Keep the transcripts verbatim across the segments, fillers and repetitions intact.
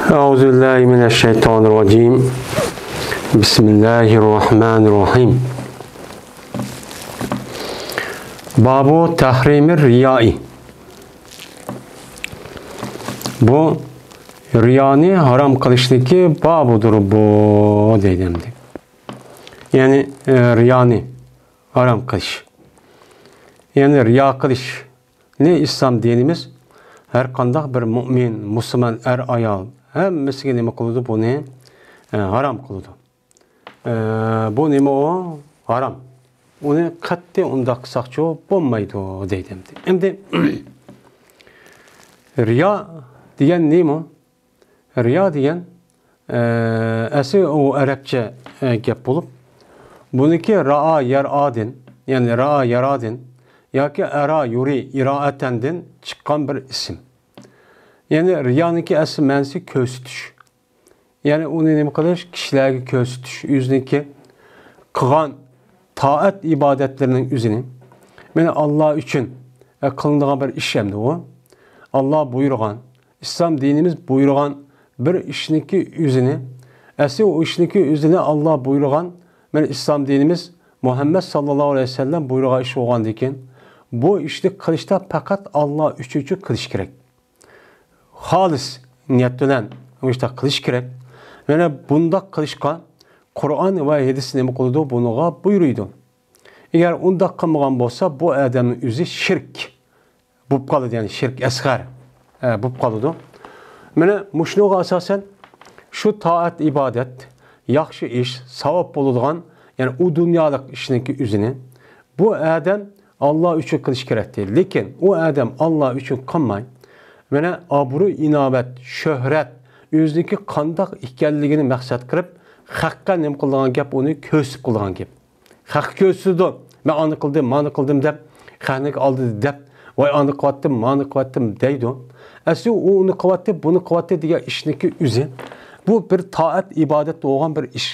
أعوذ بالله من الشيطان الرجيم. بسم الله الرحمن الرحيم. باب تحريم الرياء. بۇ رىيانى ھارام قىلىشتىكى بابىدۇر بۇ، دەيدۇ ئەمدى. يەنى، ئە، رىيانى ھارام قىلىش. يەنى رىيا قىلىشنى ئىسلام دىنىمىز ھەر قانداق بىر مۇئمىن، مۇسۇلمان ئەر-ئايال ھەممىسىگە نېمە قىلىدۇ؟ بۇنى، ئە، ھارام قىلىدۇ. ئە، بۇ نېمە ئۇ؟ ھارام. ئۇنى قەتئىي ئۇنداق قىلساقچۇ بولمايدۇ دەيدۇ ئەمدى. ئەمدى رىيا دېگەن نېمە؟ رىيا دېگەن، ئە، ئەسلى ئۇ ئەرەبچە، ئە، گەپ بولۇپ، بۇنىڭكى رائا يەرئادىن، يەنى رائا يەرادىن ياكى ئەرا يۇرى ئىرائەتەندىن چىققان بىر ئىسىم. يەنى رىيانىڭكى ئەسلى مەنىسى كۆرسىتىش. يەنى ئۇنى نېمە قىلىش؟ كىشىلەرگە كۆرسىتىش، ئۆزىنىڭكى قىلغان تائەت ئىبادەتلىرىنىڭ ئۆزىنى. مانا ئاللا ئۈچۈن، ئە، قىلىنىدىغان بىر ئىش ئەمدى ئۇ. ئاللا بۇيرۇغان، ئىسلام دىنىمىز بۇيرۇغان بىر ئىشنىڭكى ئۆزىنى، ئەسلى ئۇ ئىشنىڭكى ئۆزىنى ئاللا بۇيرۇغان، مانا ئىسلام دىنىمىز مۇھەممەد ساللاللاھۇ ئەلەيھى ۋەسەللەم بۇيرۇغان ئىش بولغاندىكىن، بۇ ئىشنى قىلىشتا پەقەت ئاللا ئۈچۈن قىلىش كېرەك. خالىس نىيەت بىلەن ئۇ ئىشتا قىلىش كېرەك. مانا بۇنداق قىلىشقا قۇرئان ۋە ھەدىس نېمە قىلىدۇ؟ بۇنىڭغا بۇيرۇيدۇ. ئەگەر ئۇنداق قىلمىغان بولسا، بۇ ئادەمنىڭ ئۆزى شىرك بولۇپ قالىدۇ، يەنى شىرك ئەسغەر، ئە، بولۇپ قالىدۇ. مانا مۇشۇنىڭغا ئاساسەن شۇ تائەت ئىبادەت، ياخشى ئىش، ساۋاب بولىدىغان، يەنى ئۇ دۇنيالىق ئىشنىڭكى ئۆزىنى بۇ ئادەم ئاللا ئۈچۈن قىلىش كېرەكتى. لېكىن ئۇ ئادەم ئاللا ئۈچۈن قىلماي، مانا ئابرۇي، ئىناۋەت، شۆھرەت، ئۆزىنىڭكى قانداق ئىكەنلىكىنى مەقسەت قىلىپ، خەققە نېمە قىلىدىغان گەپ؟ ئۇنى كۆرسىتىپ قىلىدىغان گەپ. خەققە كۆرسىتىدۇ، مەن ئانى قىلدىم، مانى قىلدىم دەپ، خەقنىڭكى ئالدىدا دەپ، ۋاي ئانى قىلىۋەتتىم، مانى قىلىۋەتتىم دەيدۇ. ئەسلى ئۇ ئۇنى قىلىۋەتتى، بۇنى قىلىۋەتتى دېگەن ئىشنىڭكى ئۆزى، بۇ بىر تائەت ئىبادەت بولغان بىر ئىش.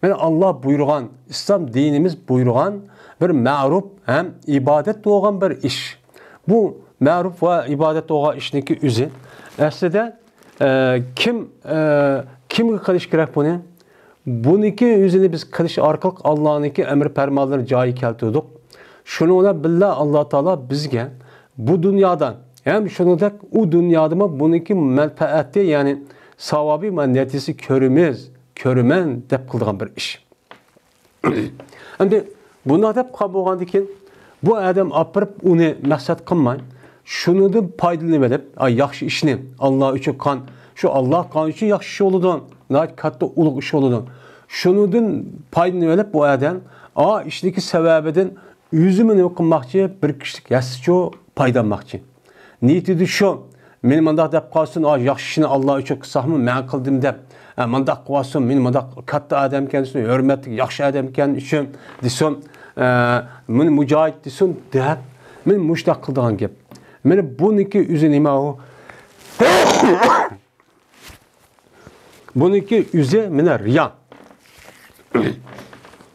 مانا ئاللا بۇيرۇغان، ئىسلام دىنىمىز بۇيرۇغان بىر مەرۇپ ھەم ئىبادەت بولغان بىر ئىش. بۇ مەرۇپ ۋە ئىبادەت بولغان ئىشنىڭكى ئۆزى ئەسلىدە، ئە، كىم، ئە، كىمگە قىلىش كېرەك بۇنى؟ بۇنىڭكى ئۆزىنى بىز قىلىش ئارقىلىق ئاللانىڭكى ئەمر پەرمانلىرىنى جايىغا كەلتۈردۇق. شۇنىڭ بىلەن بىللە ئاللا تائالا بىزگە بۇ دۇنيادا ھەم شۇنىڭدەك ئۇ دۇنيادىمۇ بۇنىڭكى مەنپەئەتى، يەنى ساۋابى ۋە نەتىجىسى كۆرىمىز، كۆرىمەن دەپ قىلىدىغان بىر ئىش. ئەمدى بۇنداق دەپ قىلغان بولغاندىن كېيىن، بۇ ئادەم ئاپىرىپ ئۇنى مەقسەت قىلماي، شۇنىڭدىن پايدىلىنىۋېلىپ، ئا، ياخشى ئىشنى ئاللا ئۈچۈن قىلغان، شۇ ئاللا قىلغان ئۈچۈن ياخشى ئىش بولىدۇ، ناھايىتى كاتتا ئۇلۇغ ئىش بولىدۇ. شۇنىڭدىن پايدىلىنىۋېلىپ، بۇ ئادەم، ئا، ئىشنىڭكى سەۋەبىدىن ئۆزىمۇ نېمە قىلماقچى؟ بىر كىشىلىك ھەسسىچۇ پايدىلانماقچى. نىيىتىدە شۇ، مېنى مۇنداق دەپ قالسۇن، ئا، ياخشى ئىشنى ئاللا ئۈچۈن قىلساقمۇ مەن قىلدىم دەپ، ئە، مۇنداق قىلىۋالسۇن، مېنى مۇنداق كاتتا ئادەمكەن دېسۇن، ھۆرمەتلىك ياخشى ئادەمكەن ئۈچۈن دېسۇن، ئە، مېنى مۇجاھىد دېسۇن دەپ، مېنى مۇشۇنداق قىلىدىغان گەپ. مېنى بۇنىڭكى ئۆزى نېمە ئۇ؟ بۇنىڭكى ئۆزى مانا رىيا.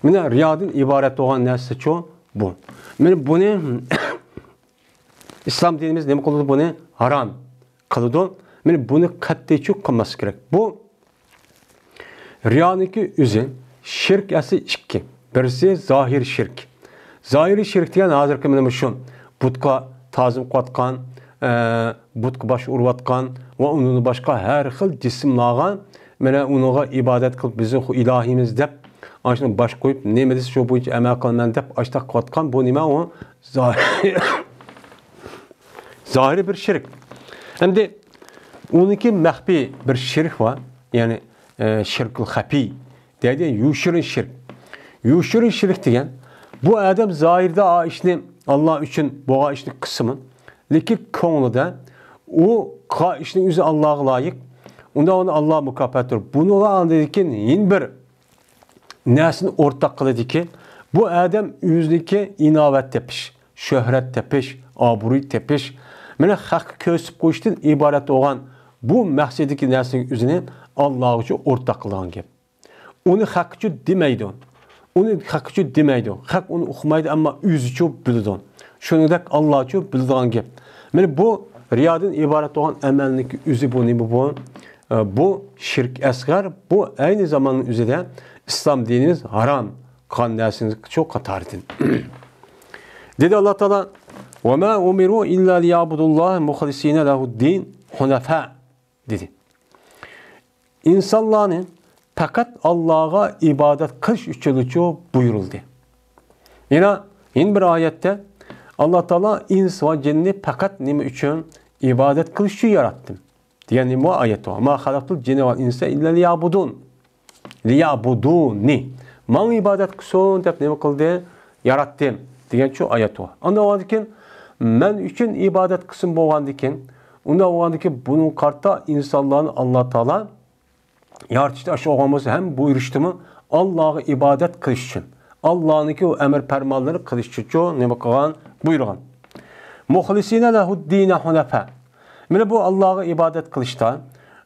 مانا رىيادىن ئىبارەت بولغان نەرسىچۇ بۇ. مانا بۇنى ئىسلام دىنىمىز نېمە قىلىدۇ؟ بۇنى ھارام قىلىدۇ. مانا بۇنى قەتئىيچۇ قىلماسلىق كېرەك. بۇ رىيانىڭكى ئۆزى شىرك ئەسلى ئىككى. بىرسى زاھىر شىرك. زاھىرىي شىرك دېگەن ھازىرقى مانا شۇ بۇتقا تازىم قىلىۋاتقان، ئە، بۇتقا باش ئۇرۇۋاتقان ۋە ئۇندىن باشقا ھەر خىل جىسىملارغا مانا ئۇنىڭغا ئىبادەت قىلىپ، بىزنىڭ ئىلاھىمىز دەپ، ئاشۇنى باش قويۇپ، نېمە دېسە شۇ بويىچە ئەمەل قىلىمەن دەپ، ئاشۇنداق قىلىۋاتقان بۇ نېمە ئۇ؟ زاھىر، زاھىرىي بىر شىرك. ئەمدى ئۇنىڭكى مەخپىي بىر شىرك بار، يەنى، ئە، شىركۇل خەپىي دەيدۇ، يوشۇرۇن شىرك. يوشۇرۇن شىرك دېگەن، بۇ ئادەم زاھىردا ئا ئىشنى، ئاللا ئۈچۈن بولغان ئىشنى قىلسىمۇ، لېكىن كۆڭلىدە ئۇ قىلغان ئىشنىڭ ئۆزى ئاللاغا لايىق، ئۇندا ئۇنى ئاللا مۇكاپات بېرىدۇ. بۇنىڭغا ئاندىن كېيىن يەنە بىر نەرسىنى ئورتاق قىلىدىكى، بۇ ئادەم ئۆزىنىڭكى ئىناۋەت تېپىش، شۆھرەت تېپىش، ئابرۇي تېپىش، مانا خەققە كۆرسىتىپ قويۇشتىن ئىبارەت بولغان بۇ مەقسەتتىكى نەرسىنىڭ ئۆزىنى ئاللاغىچۇ ئورتاق قىلىدىغان گەپ. ئۇنى خەققىچۇ دېمەيدۇ. ئۇنى خەققىچۇ دېمەيدۇ. خەق ئۇنى ئۇقمايدۇ، ئەمما ئۆزىچۇ بىلىدۇ. شۇنىڭدەك ئاللاچۇ بىلىدىغان گەپ. مانا بۇ رىيادىن ئىبارەت بولغان ئەمەلنىڭكى ئۆزى بۇ نېمە بۇ؟ ئە، بۇ شىرك ئەسغەر، بۇ ئەينى زاماننىڭ ئۆزىدە ئىسلام دىنىمىز ھارام قىلغان نەرسىنىڭ شۇ قاتارىدىن. دېدى ئاللا تائالا، «وما أمروا إلا ليعبدوا الله مخلصين له الدين حنفاء» دېدى. ئىنسانلارنى پەقەت ئاللاغا ئىبادەت قىلىش ئۈچۈنلىچۇ بۇيرۇلدى. يەنە، يەنە بىر ئايەتتە ئاللا تائالا ئىنس ۋە جىننى پەقەت نېمە ئۈچۈن؟ ئىبادەت قىلىش ئۈچۈن ياراتتىم. دېگەن نېمە بۇ ئايەت بۇ؟ «ما خلقت الجن والإنس إلا ليعبدون. ليعبدوني. ماڭا ئىبادەت قىلسۇن دەپ نېمە قىلدى؟ ياراتتىم» دېگەن شۇ ئايەت بۇ. ئاندىن كېيىن، مەن ئۈچۈن ئىبادەت قىلسۇن بولغاندىكىن، ئۇنداق بولغاندىكىن بۇنىڭغا قارىتا ئىنسانلارنى ئاللا تائالا يارىتىشتا ئاشۇ بولغان بولسا ھەم بۇيرۇشتىمۇ ئاللاغا ئىبادەت قىلىش ئۈچۈن، ئاللانىڭكى ئۇ ئەمر پەرمانلىرىنى قىلىش ئۈچۈن نېمە قىلغان؟ بۇيرۇغان. «مخلصين له الدين حنفاء». مانا بۇ ئاللاغا ئىبادەت قىلىشتا،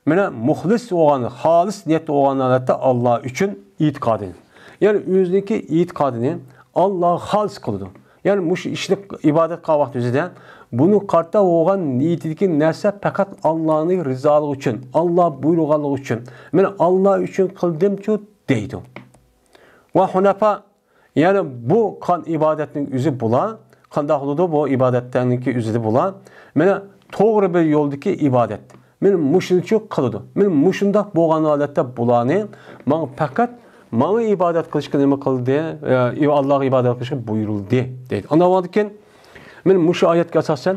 مانا مۇخلىس بولغان، خالىس نىيەتتە بولغان ھالەتتە ئاللا ئۈچۈن ئېتىقادىنى، يەنى ئۆزىنىڭكى ئېتىقادىنى ئاللاغا خالىس قىلىدۇ. يەنى مۇشۇ ئىشنى ئىبادەت قىلغان ۋاقتى ئۆزىدە بۇنى قارىتا بولغان نىيىتىدىكى نەرسە پەقەت ئاللانىڭ رىزالىقى ئۈچۈن، ئاللا بۇيرۇغانلىقى ئۈچۈن، مانا ئاللا ئۈچۈن قىلدىمچۇ دەيدۇ. ۋە ھۇنەفا، يەنى بۇ قىلغان ئىبادەتنىڭ ئۆزى بۇلار قانداق بولىدۇ؟ بۇ ئىبادەتلەرنىڭكى ئۆزىدە بۇلار، مانا، توغرا بىر يولدىكى ئىبادەت. مانا مۇشۇنىچۇ قىلىدۇ. مانا مۇشۇنداق بولغان ھالەتتە بۇلارنى ماڭا پەقەت ماڭا ئىبادەت قىلىشقا نېمە قىلدى؟ ئى، ئاللاغا ئىبادەت قىلىشقا بۇيرۇلدى دەيدۇ. ئاندىن كېيىن مانا مۇشۇ ئايەتكە ئاساسەن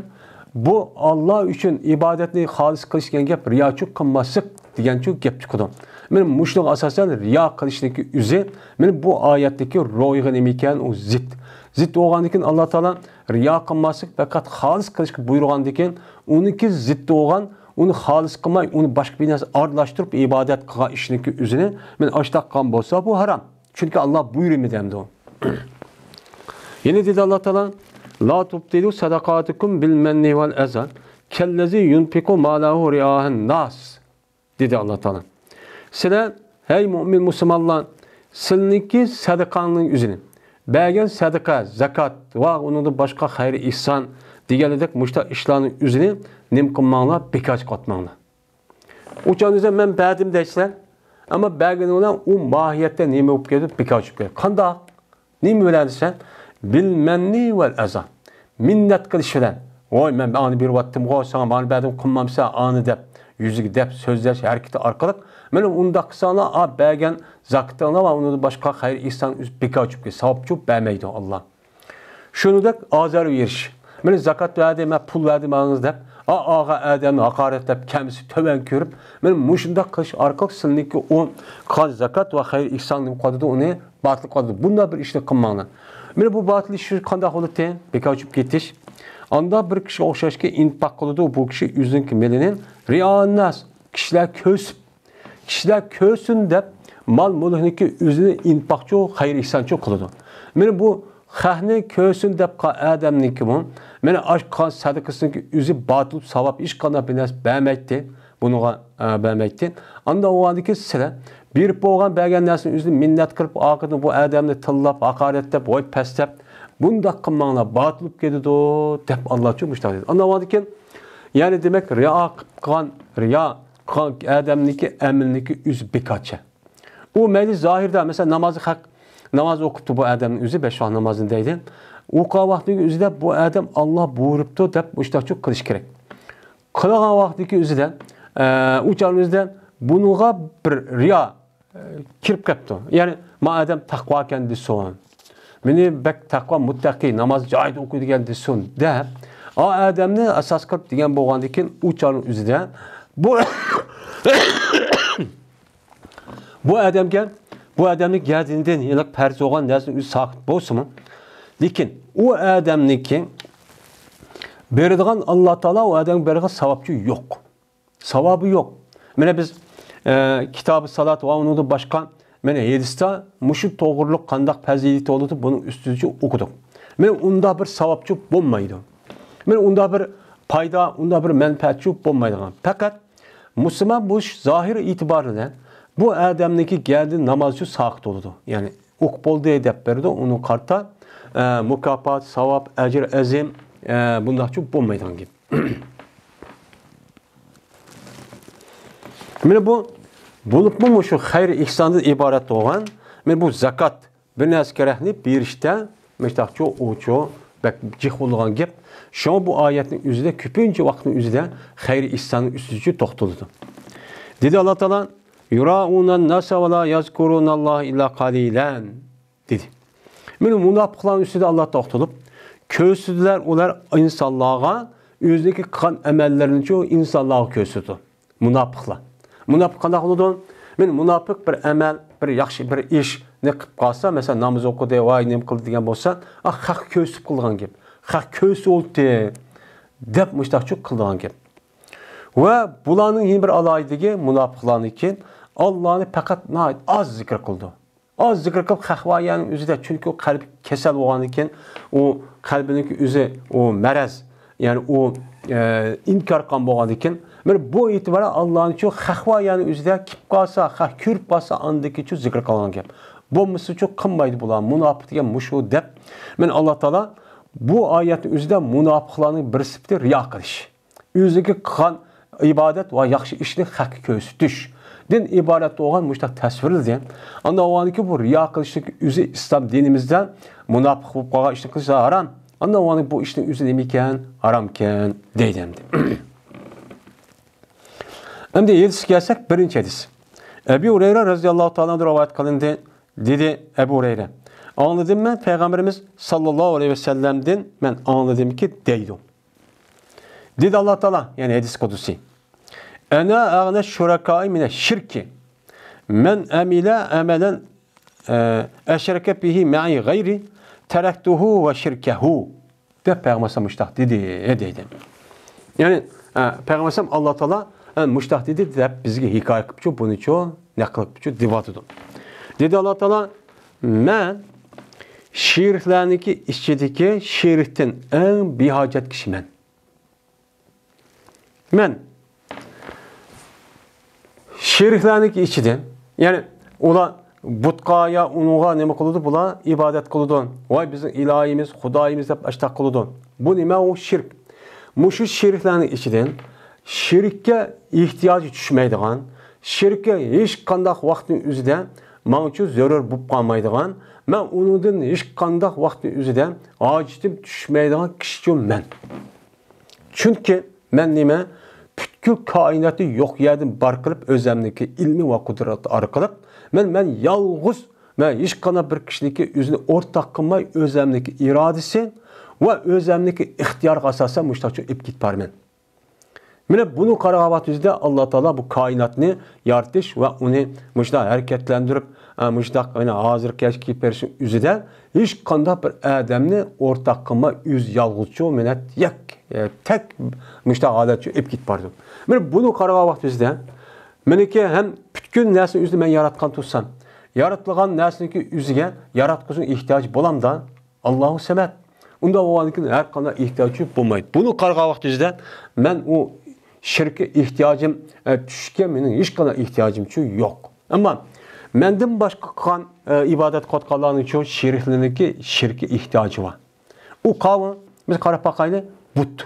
بۇ ئاللا ئۈچۈن ئىبادەتنى خالىس قىلىش دېگەن گەپ رىياچۇ قىلماسلىق دېگەنچۇ گەپ چىقىدۇ. مانا مۇشۇنىڭغا ئاساسەن رىيا قىلىشنىڭكى ئۆزى مانا بۇ ئايەتتىكى روھىغا نېمە ئىكەن؟ ئۇ زىت. زىت بولغاندىن كېيىن ئاللا تائالا رىيا قىلماسلىق، پەقەت خالىس قىلىشقا بۇيرۇغاندىن كېيىن ئۇنىڭكى زىتى بولغان، ئۇنى خالىس قىلماي، ئۇنى باشقا بىر نەرسە ئارىلاشتۇرۇپ ئىبادەت قىلغان ئىشنىڭكى ئۆزىنى مانا ئاشۇنداق قىلغان بولسا بۇ ھارام. چۈنكى ئاللا بۇيرۇمىدى ئەمدى ئۇ. يەنە دېدى ئاللا تائالا، «لا تبطلوا صدقاتكم بالمن والأذى كالذي ينفق ماله رئاء الناس» دېدى ئاللا تائالا. سىلەر، ھەي مۇئمىن مۇسۇلمانلار، سىلىنىڭكى سەدىقەڭنىڭ ئۆزىنى، بەرگەن سەدىقە، زاكات ۋە ئۇنىڭدىن باشقا خەير ئېھسان دېگەنلىدەك مۇشۇنداق ئىشلارنىڭ ئۆزىنى نېمە قىلماڭلار، بىكار چىقىۋاتماڭلار. ئۇ چاغدا مەن بەردىم دەيسىلەر، ئەمما بەرگىنى بىلەن ئۇ ماھىيەتتە نېمە بولۇپ كېتىدۇ؟ بىكار چۈشۈپ كېتىدۇ. قانداق؟ نېمە بىلەن دېسە، بىل مەننى ۋەل ئەزا. مىننەت قىلىش بىلەن، ۋاي، مەن ئانى بېرىۋاتتىمغۇ، ساڭا مانى بەردىم، قىلمامسەن ئانى دەپ، يۈزىگە دەپ سۆزلەش ھەرىكىتى ئارقىلىق، مانا ئۇنداق قىلساڭلار، ئا، بەرگەن زاكىتىڭلار ۋە ئۇنىڭدىن باشقا خەير ئېھسان بىكار چۈشۈپ كېتىدۇ، ساۋاب چۈشۈپ بەرمەيدۇ ئاللا. شۇنىڭدەك ئازار بېرىش. مانا زاكات بەردى، مەن پۇل بەردىم ئاڭىز دەپ، ئا، ئاغا ئادەمنى ھاقارەتلەپ، كەمسىتىپ، تۆۋەن كۆرۈپ، مانا مۇشۇنداق قىلىش ئارقىلىق سىلىنىڭكى ئۇ قىلغان زاكات ۋە خەير ئېھسان نېمە قىلىدۇ، ئۇنى باتىل قىلىدۇ. بۇنداق بىر ئىشنى قىلماڭلار. مانا بۇ باتىل ئىش قانداق بولىدۇ؟ بىكار چۈشۈپ كېتىش. ئاندا بىر كىشىگە ئوخشاشكى ئىنپاق قىلىدۇ، بۇ كىشى ئۆزىنىڭكى مېلىنى رىئانناس، كىشىلەر كۆرسۇن، كىشىلەر كۆرسۇن دەپ مال مۈلكىنىڭكى ئۆزىنى ئىنپاقچۇ، خەير ئېھسانچۇ قىلىدۇ. مانا بۇ خەقنى كۆرسۇن دەپ قىلغان ئادەمنىڭكىمۇ، مانا ئاشقان سەدىقىسىنىڭكى ئۆزى باتىل ساۋاب ھېچقانداق بىر نەرسە بەرمەيتتى. بۇنىڭغا، ئە، بەرمەيتتى. ئاندا ئۇ ھالدىكى سىلەر بېرىپ بولغان بەرگەن نەرسىنىڭ ئۆزىنى مىننەت قىلىپ، ئارقىدىن بۇ ئادەمنى تىللاپ، ھاقارەتلەپ، ۋاي پەس دەپ، بۇنداق قىلماڭلار، باتىل بولۇپ كېتىدۇ دەپ ئاللاچۇ مۇشتاق دېدى. ئاندا ئۇ ھالدىكى، يەنى دېمەك، رىيا قىلىپ قىلغان، رىيا قىلغان ئادەمنىڭكى ئەمىلىنىڭكى ئۆزى بىكارچە. ئۇ مەيلى زاھىردا، مەسىلەن، نامازى ھەق، ناماز ئوقۇپتۇ بۇ ئادەمنىڭ ئۆزى، بەش ۋاق نامازنى دەيدۇ. ئوقۇغان ۋاقتىنىڭ ئۆزىدە بۇ ئادەم ئاللا بۇيرۇپتۇ دەپ مۇشتاقچۇ قىلىش كېرەك. قىلغان ۋاقتىدىكى ئۆزىدە، ئە، ئۇ چاغنىڭ ئۆزىدە بۇنىڭغا بىر رىيا، ئە، كىرىپ قاپتۇ. يەنى، ما ئادەم تەقۋاكەن دېسۇن. مېنى بەك تەقۋا، مۇتتەقى، ناماز جايىدا ئوقۇيدىكەن دېسۇن دەپ، ئا ئادەمنى ئاساس قىلىپ دېگەن بولغاندىكىن ئۇ چاغنىڭ ئۆزىدە بۇ بۇ ئادەمگە، بۇ ئادەمنىڭ گەدىنىدىن ھېلىق پەرز بولغان نەرسىنىڭ ئۆزى ساقىت بولسىمۇ، لېكىن ئۇ ئادەمنىڭكى بېرىدىغان ئاللا تائالا ئۇ ئادەمگە بېرىدىغان ساۋابچۇ يوق. ساۋابى يوق. مانا بىز، ئە، كىتابى سالات ۋە ئۇنىڭدىن باشقا، مانا ھەدىستە مۇشۇ توغرۇلۇق قانداق پەزىلىتى بولىدۇ، بۇنىڭ ئۈستىدىچۇ ئوقۇدۇق. مانا ئۇنداق بىر ساۋابچۇ بولمايدۇ. مانا ئۇنداق بىر پايدا، ئۇنداق بىر مەنپەئەتچۇ بولمايدىغان. پەقەت مۇسۇلمان بولۇش زاھىر ئېتىبارى بىلەن بۇ ئادەمنىڭكى گەدىنىدىن نامازچۇ ساقىت بولىدۇ. يەنى ئوقۇپ بولدى دەپ بېرىدۇ، ئۇنىڭغا قارىتا، ئە، مۇكاپات، ساۋاب، ئەجىر ئەزىم، ئە، بۇنداقچۇ بولمايدىغان گەپ. مانا بۇ، بولۇپمۇ مۇشۇ خەير ئېھساندىن ئىبارەت بولغان، مانا بۇ زاكات، بىر نەرسە كېرەكنى بېرىشتە مۇشتاقچۇ ئۇچۇ بەك جىق بولىدىغان گەپ. شۇڭا بۇ ئايەتنىڭ ئۆزىدە كۆپىنچە ۋاقىتنىڭ ئۆزىدە خەير ئېھساننىڭ ئۈستىدە توختىلىدۇ. دېدى ئاللا تائالا، يۇرائۇنەنناسە ۋە لا يەزكۇرۇناللاھە ئىللا قەلىلەن. دېدى. مانا مۇناپىقلارنىڭ ئۈستىدە ئاللا توختىلىپ، كۆرسىتىدۇلەر ئۇلار ئىنسانلارغا ئۆزىنىڭكى قىلغان ئەمەللىرىنىچۇ ئىنسانلارغا كۆرسىتىدۇ. مۇناپىقلار. مۇناپىق قانداق بولىدۇ؟ مانا مۇناپىق بىر ئەمەل، بىر ياخشى بىر ئىشنى قىلىپ قالسا، مەسىلەن، ناماز ئوقۇدى، ۋاي، نېمە قىلدى دېگەن بولسا، ئا، خەققە كۆرسىتىپ قىلغان گەپ. خەق كۆرسە بولدى دەپ مۇشتاقچۇ قىلىدىغان گەپ. ۋە بۇلارنىڭ يەنە بىر ئالاھىدىلىكى، مۇناپىقلارنىڭكى، ئاللانى پەقەت ناھايىتى ئاز زىكىر قىلىدۇ. ئاز زىكىر قىلىپ، خەقۋايانىڭ ئۆزىدە، چۈنكى ئۇ قەلبى كېسەل بولغاندىكىن، ئۇ قەلبىنىڭكى ئۆزى، ئۇ مەرەز، يەنى ئۇ، ئە، ئىنكار قىلغان بولغاندىكىن، مانا بۇ ئېتىبارەن ئاللانىڭچۇ خەقۋايانىڭ ئۆزىدە كېلىپ قالسا، خەق كۆرۈپ قالسا، ئاندىكىچۇ زىكىر قىلغان گەپ. بولمىسىچۇ قىلمايدۇ بۇلار، مۇناپىق دېگەن مۇشۇ دەپ، مانا ئاللا تائالا بۇ ئايەتنىڭ ئۆزىدە مۇناپىقلارنىڭ بىر سۈپىتى رىيا قىلىش. ئۆزىگە قىلغان ئىبادەت ۋە ياخشى ئىشنى خەققە كۆرسىتىشتىن ئىبارەت بولغان مۇشۇنداق تەسۋىرلىدى. ئاندىن ئۇنىڭكى بۇ رىيا قىلىشنىڭ ئۆزى ئىسلام دىنىمىزدە مۇناپىق بولۇپ قالغان ئىشنى قىلىش ھارام. ئاندىن ئۇنىڭ بۇ ئىشنىڭ ئۆزى نېمە ئىكەن؟ ھارامكەن دەيدۇ ئەمدى. ئەمدى ھەدىسكە كەلسەك، بىرىنچى ھەدىس. ئەبۇ ھۇرەيرە رەزىياللاھۇ تائالا ئانھۇدىن رىۋايەت قىلىندى. دېدى ئەبۇ ھۇرەيرە، ئاڭلىدىم مەن پەيغەمبىرىمىز ساللاللاھۇ ئەلەيھى ۋەسەللەمدىن، مەن ئاڭلىدىمكى دەيدۇ. دېدى ئاللا تائالا، يەنى ھەدىس قۇدسىي، ئەنە ئەغنە شۇرەكائى مىنە شىركى، مەن ئەمىلە ئەمەلەن، ئە، ئەشرەكە بىھى مەئى غەيرى، تەرەكتۇھۇ ۋە شىركەھۇ، دەپ پەيغەمبەر ئەلەيھىسسالام مۇشتاق دېدى، دەيدۇ. يەنى، ئە، پەيغەمبەر ئەلەيھىسسالام ئاللا تائالا، ئە، مۇشتاق دېدى دەپ بىزگە ھېكايە قىلىپچۇ، بۇنىچۇ نەقىل قىلىپچۇ دېۋاتىدۇ. دېدى ئاللا تائالا، مەن شېرىكلەرنىڭكى ئىچىدىكى شېرىكتىن ئەڭ بىھاجەت كىشىمەن. مەن شېرىكلەرنىڭكى ئىچىدىن، يەنى ئۇلار بۇتقا يا ئۇنىڭغا نېمە قىلىدۇ؟ بۇلار ئىبادەت قىلىدۇ. ۋاي، بىزنىڭ ئىلاھىمىز، خۇدايىمىز دەپ ئاشتاق قىلىدۇ. بۇ نېمە؟ ئۇ شىرك. مۇشۇ شېرىكلەرنىڭ ئىچىدىن شېرىككە ئېھتىياجى چۈشمەيدىغان، شېرىككە ھېچقانداق ۋاقىتنىڭ ئۆزىدە ماڭىچۇ زۆرۈر بولۇپ قالمايدىغان، مەن ئۇنىڭدىن ھېچقانداق ۋاقىتنىڭ ئۆزىدە ھاجىتىم چۈشمەيدىغان كىشىچۇ مەن. چۈنكى مەن نېمە؟ پۈتكۈل كائىناتنى يوق يەردىن بار قىلىپ، ئۆزەمنىڭكى ئىلمى ۋە قۇدرىتى ئارقىلىق مەن، مەن يالغۇز، مەن ھېچقانداق بىر كىشىنىڭكى ئۆزىنى ئورتاق قىلماي، ئۆزەمنىڭكى ئىرادىسى ۋە ئۆزەمنىڭكى ئىختىيارىغا ئاساسەن مۇشۇنداقچە ئېلىپ كېتىپ بارىمەن. مانا بۇنى قارىغان ۋاقتىمىزدا ئاللا تائالا بۇ كائىناتنى يارىتىش ۋە ئۇنى مۇشۇنداق ھەرىكەتلەندۈرۈپ، ئە، مۇشۇنداق، مانا، ھازىرقى ياشقا كېلىپ بېرىشنىڭ ئۆزىدە ھېچقانداق بىر ئادەمنى ئورتاق قىلماي، ئۆزى يالغۇزچۇ، مانا، يەك، ئە، تەك مۇشۇنداق ھالەتچۇ ئېلىپ كېتىپ بارىدۇ. مانا بۇنى قارىغان ۋاقتىمىزدا، مېنىڭكى ھەم پۈتكۈل نەرسىنى ئۆزىنى مەن ياراتقان تۇرسام، يارىتىلغان نەرسىنىڭكى ئۆزىگە ياراتقۇچىنىڭ ئېھتىياجى بولامدا؟ ئاللاھۇ سەمەد. ئۇنداق بولغاندىكىن ھەر قانداق ئېھتىياج بولمايدۇ. بۇنى قارىغان ۋاقتىمىزدا مەن ئۇ شىرككە ئېھتىياجىم، ئە، چۈشكە مېنىڭ ھېچقانداق ئېھتىياجىمچۇ يوق. ئەمما مەندىن باشقا قىلغان، ئە، ئىبادەت قىلىۋاتقانلارنىڭچۇ شېرىكلىرىنىڭكى شىرككە ئېھتىياجى بار. ئۇ قاۋۇ، بىز قاراپ باقايلى، بۇت.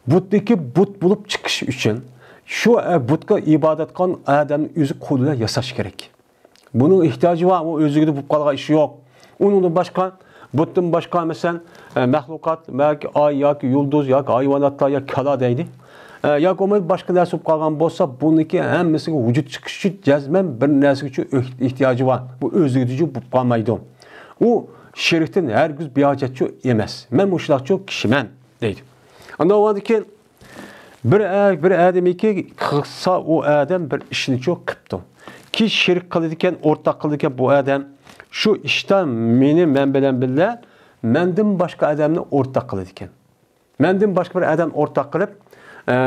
بۇتنىڭكى بۇت بولۇپ چىقىش ئۈچۈن شۇ، ئە، بۇتقا ئىبادەت قىلغان ئادەمنىڭ ئۆزى قولى بىلەن ياساش كېرەك. بۇنىڭ ئېھتىياجى بار، ئۇ ئۆزلۈكىدە بولۇپ قالغان ئىشى يوق. ئۇنىڭدىن باشقا، بۇتتىن باشقا، مەسىلەن، ئە، مەخلۇقات، ياكى ئاي، ياكى يۇلدۇز، ياكى ھايۋاناتلار، ياكى كالا دەيلى. ئە، ياكى بولمايدۇ، باشقا نەرسە بولۇپ قالغان بولسا، بۇنىڭكى ھەممىسىگە ۋۇجۇد چىقىش ئۈچۈن جەزمەن بىر نەرسىگىچۇ ئېھ-، ئېھتىياجى بار. بۇ ئۆزلۈكىدىچۇ بولۇپ قالمايدۇ. ئۇ شېرىكتىن ھەرگىز بىھاجەتچۇ ئەمەس. مەن مۇشۇنداقچۇ كىشىمەن، دەيدۇ. ئاندىن ئۇنىڭدىن كېيىن بىر ئە-، بىر ئادەمكى قىلسا، ئۇ ئادەم بىر ئىشنىچۇ قىپتۇ. كېيىن شېرىك قىلىدىكەن، ئورتاق قىلىدىكەن بۇ ئادەم. شۇ ئىشتا مېنى، مەن بىلەن بىللە مەندىن باشقا ئادەمنى ئورتاق قىلىدىكەن. مەندىن باشقا بىر ئادەم ئورتاق قىلىپ، ئە،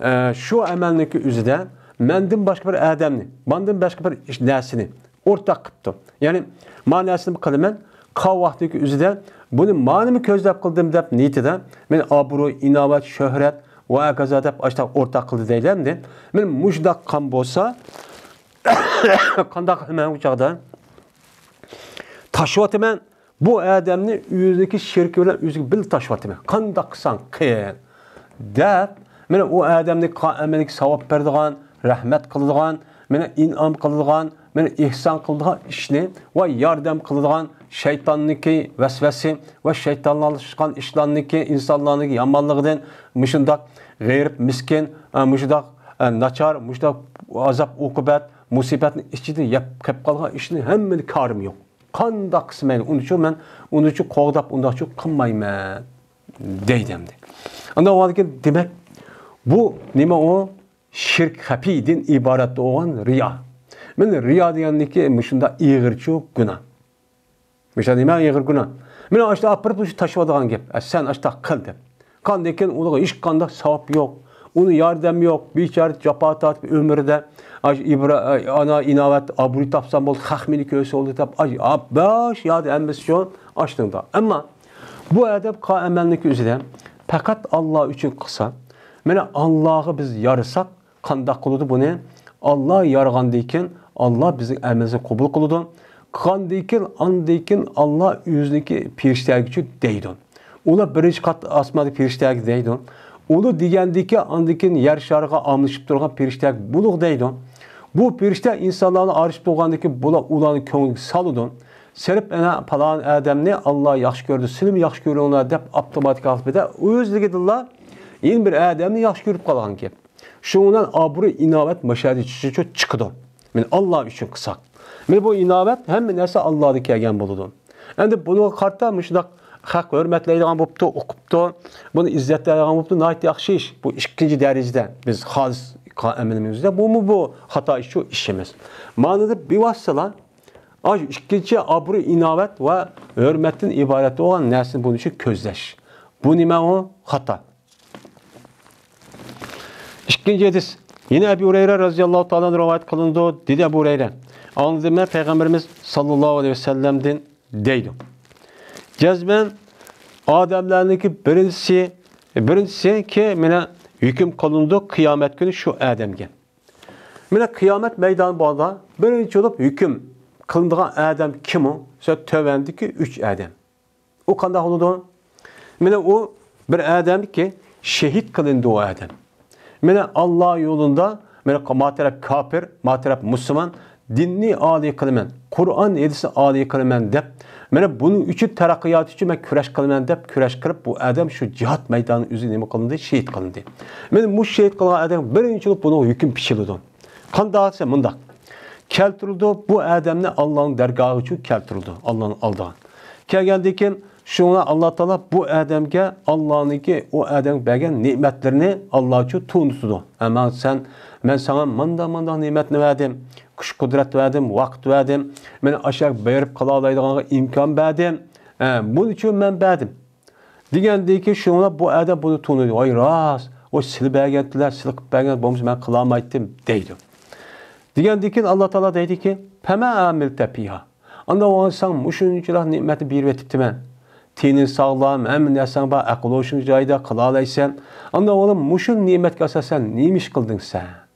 ئە، شۇ ئەمەلنىڭكى ئۆزىدە مەندىن باشقا بىر ئادەمنى، ماندىن باشقا بىر ئىش، نەرسىنى ئورتاق قىپتۇ. يەنى، ما نەرسىنى قىلىمەن، قالغان ۋاقتىدىكى ئۆزىدە بۇنى مانىمۇ كۆزلەپ قىلدىم دەپ نىيىتىدە، مېنى ئابرۇي، ئىناۋەت، شۆھرەت ۋە ھاكازا دەپ ئاشتاق ئورتاق قىلدى دەيلى ئەمدى. مېنى مۇشۇنداق قىلغان بولسا، قانداق قىلىمەن ئۇ چاغدا؟ تاشلىۋاتىمەن. بۇ ئادەمنى ئۆزىنىڭكى شېرىكى بىلەن ئۆزىگە بىللە تاشلىۋاتىمەن. قانداق قىلساڭ قىل، دەپ، مانا ئۇ ئادەمنى قا-، ئەمەلگە ساۋاب بېرىدىغان، رەھمەت قىلىدىغان، مانا ئىنئام قىلىدىغان، مانا ئېھسان قىلىدىغان ئىشنى ۋە ياردەم قىلىدىغان شەيتاننىڭكى ۋەسۋەسە ۋە شەيتانلاشقان ئىشلارنىڭكى، ئىنسانلارنىڭكى يامانلىقىدىن مۇشۇنداق غېرىب، مىسكىن، ئە، مۇشۇنداق، ئە، ناچار، مۇشۇنداق ئازاب-ئوقۇبەت، مۇسىبەتنىڭ ئىچىدە يەپ كەپ قالغان ئىشنى ھەممىنى كارىم يوق. قانداق قىلسا مەيلى، ئۇنى چۇ مەن، ئۇنى چۇ قوغداپ، ئۇنداق چۇ قىلمايمەن، دەيدۇ ئەمدى. ئانداق بولغاندىكىن، دېمەك، بۇ نېمە ئۇ؟ شىرك خەپىيدىن ئىبارەت بولغان رىيا. مانا رىيا دېگەننىكى مۇشۇنداق ئېغىرچۇ گۇناھ. مۇشۇنداق نېمە ئېغىر گۇناھ؟ مانا ئاشتا ئاپىرىپ شۇ تاشلاۋاتىدىغان گەپ. ئە، سەن ئاشتا قىل دەپ. قاندىن كېيىن ئۇنىڭغا ھېچقانداق ساۋاب يوق. ئۇنى ياردەم يوق. بىچارە جاپا تارتىپ ئۆمرىدە، ئاش ئىبرا-، ئانا ئىناۋەت ئابرۇي تاپسام بولدى، خەق مېنى كۆرسە بولدى دەپ، ئاش، باش ياردى ھەممىسى شۇ ئاشتىڭدا. ئەمما بۇ ئادەم قىلغان ئەمەلنىڭكى ئۆزىدە پەقەت ئاللا ئۈچۈن قىلسا، مانا ئاللاغا بىز يارىساق، قانداق قىلىدۇ بۇنى؟ ئاللا يارىغاندىن كېيىن، ئاللا بىزنىڭ ئەمىلىمىزنى قوبۇل قىلىدۇ. قىلغاندىن كېيىن، ئاندىن كېيىن ئاللا ئۆزىنىڭكى پېرىشتىلەرگىچۇ دەيدۇ. ئۇلار بىرىنچى قات ئاسماندا پېرىشتىلەرگە دەيدۇ. ئۇلار دېگەندىن كېيىن، ئاندىن كېيىن يەر شارىغا ئاملىشىپ تۇرغان پېرىشتىلەرگە بۇلۇغ دەيدۇ. بۇ پېرىشتە ئىنسانلارنى ئارىلىشىپ تۇرغاندىن كېيىن، بۇلار ئۇلارنى كۆڭلىگە سالىدۇ. سېلىپ، ئەنە، پالان ئادەمنى ئاللا ياخشى كۆردى، سىلىمۇ ياخشى كۆرۈڭلار دەپ ئاپتوماتىك ھالەتتە ئۆزلۈكىدىنلا يەنە بىر ئادەمنى ياخشى كۆرۈپ قالغان گەپ. شۇنىڭ بىلەن ئابرۇي، ئىناۋەت مۇشۇ يەردە چۈشۈشى چىقىدۇ. مانا ئاللا ئۈچۈن قىلساق. مانا بۇ ئىناۋەت ھەممە نەرسە ئاللادىن كەلگەن بولىدۇ. ئەمدى بۇنىڭغا قارىتا مۇشۇنداق خەق ھۆرمەتلەيدىغان بوپتۇ، ئوقۇپتۇ، بۇنى ئىززەتلەيدىغان بوپتۇ، ناھايىتى ياخشى ئىش. بۇ ئىككىنچى دەرىجىدە بىز خالىس قىلغان ئەمىلىمىزدە بۇمۇ بۇ خاتا ئىشچۇ ئىش ئەمەس. مانىدا بىۋاسىتىلا ئاشۇ ئىككىنچى ئابرۇي، ئىناۋەت ۋە ھۆرمەتتىن ئىبارەت بولغان نەرسىنى بۇنىڭ ئۈچۈن كۆزلەش. بۇ نېمە ئۇ؟ خاتا. ئىككىنچى ھەدىس. يەنە ئەبۇ ھۇرەيرە رەزىياللاھۇ تائالا ئەنھۇ رىۋايەت قىلىنىدۇ. دېدى ئەبۇ ھۇرەيرە، ئاڭلىدىم مەن پەيغەمبىرىمىز ساللاللاھۇ ئەلەيھى ۋەسەللەمدىن دەيدۇ. جەزمەن ئادەملەرنىڭكى بىرىنچىسى، بىرىنچىسىكى مانا ھۆكۈم قىلىنىدۇ قىيامەت كۈنى شۇ ئادەمگە. مانا قىيامەت مەيدانى بولغاندا بىرىنچى بولۇپ ھۆكۈم قىلىنىدىغان ئادەم كىم ئۇ؟ شۇ تۆۋەندىكى ئۈچ ئادەم. ئۇ قانداق بولىدۇ؟ مانا ئۇ بىر ئادەمكى شېھىت قىلىندى ئۇ ئادەم. مانا ئاللا يولىدا، مانا ما تەرەپ كاپىر، ما تەرەپ مۇسۇلمان، دىننى ئالىي قىلىمەن، قۇرئان ھەدىسنى ئالىي قىلىمەن دەپ، مانا بۇنىڭ ئۈچۈن، تەرەققىيات ئۈچۈن مەن كۈرەش قىلىمەن دەپ كۈرەش قىلىپ، بۇ ئادەم شۇ جىھاد مەيدانىدا ئۆزى نېمە قىلىندى؟ شېھىت قىلىندى. مانا مۇشۇ شېھىت قىلغان ئادەم بىرىنچى بولۇپ بۇنىڭغا ھۆكۈم پىشىلىدۇ. قانداق دېسە مۇنداق. كەلتۈرۈلىدۇ، بۇ ئادەمنى ئاللانىڭ دەرگاھىغا كەلتۈرۈلىدۇ، ئاللانىڭ ئالدىغا. كەلگەندىن كېيىن شۇڭا ئاللا تائالا بۇ ئادەمگە ئاللانىڭكى ئۇ ئادەمگە بەرگەن نېمەتلىرىنى ئاللا ئۈچۈن تونۇتىدۇ. ئەمما سەن، مەن ساڭا مانداق مانداق نېمەتنى بەردىم، كۈچ قۇدرەت بەردىم، ۋاقىت بەردىم، مانا ئاشۇ يەرگە بېرىپ قىلالايدىغانغا ئىمكان بەردىم. ئە، بۇنىڭ ئۈچۈن مەن بەردىم. دېگەندىن كېيىن شۇڭا بۇ ئادەم بۇنى تونۇيدۇ. ۋاي راست، ئۇ سىلى بەرگەنتىلەر، سىلى قىلىپ بەرگەن، بولمىسا مەن قىلالمايتتىم دەيدۇ. دېگەندىن كېيىن ئاللا تائالا دەيدىكى، پەما ئامىلتە پىھا. ئانداق بولغان ساڭا مۇشۇنچىلىك نېمەتنى بېرىۋېتىپتىمەن. تېنىڭ ساغلام، ھەممە نەرسەڭ بار، ئەقىل ھوشۇڭ جايىدا، قىلالايسەن. ئانداق بولۇپ مۇشۇ نېمەتكە ئاساسەن نېمە ئىش قىلدىڭ سەن؟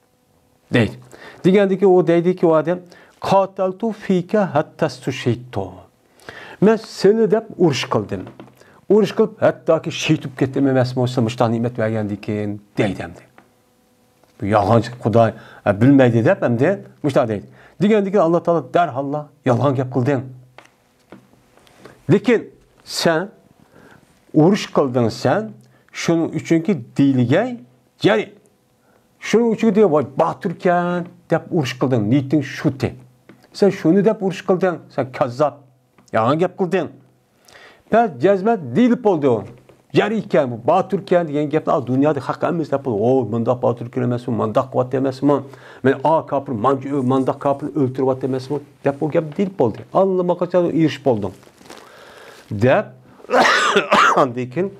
دەيدۇ. دېگەندىكى ئۇ دەيدىكى ئۇ ئادەم، قاتەلتۇ فىكە ھەتتەستۇشھىدتۇ. مەن سېنى دەپ ئۇرۇش قىلدىم. ئۇرۇش قىلىپ ھەتتاكى شېھىت بولۇپ كەتتىم ئەمەسمۇ، سىلەر مۇشۇنداق نېمەت بەرگەندىكىن دەيدۇ ئەمدى. بۇ يالغانچى خۇداي، ئە، بىلمەيدۇ دەپ ئەمدى مۇشۇنداق دەيدۇ. دېگەندىكى ئاللا تائالا دەرھاللا يالغان گەپ قىلدىڭ. لېكىن سەن ئۇرۇش قىلدىڭ سەن، شۇنىڭ ئۈچۈنكى دېيىلگەي جەرى. شۇنىڭ ئۈچۈن دېگەن، ۋاي، باتۇركەن دەپ ئۇرۇش قىلدىڭ، نىيىتىڭ شۇتى. سەن شۇنى دەپ ئۇرۇش قىلدىڭ، سەن كاززاپ. يالغان گەپ قىلدىڭ. بەس جەزمەن دېيىلىپ بولدى ئۇ. جەرى ئىكەن، بۇ باتۇركەن دېگەن گەپنى دۇنيادا خەق ھەممىسى دەپ بولدى. ۋوي، مۇنداق باتۇركەن ئەمەسمۇ، مانداق قىلىۋاتتى ئەمەسمۇ، مانا ئا كاپىر مانچە، مانداق كاپىرنى ئۆلتۈرۈۋاتتى ئەمەسمۇ دەپ بۇ گەپ دېيىلىپ بولدى. ئاللىماقاچان ئېرىشىپ بولدۇڭ. دەپ، ئاندىن كېيىن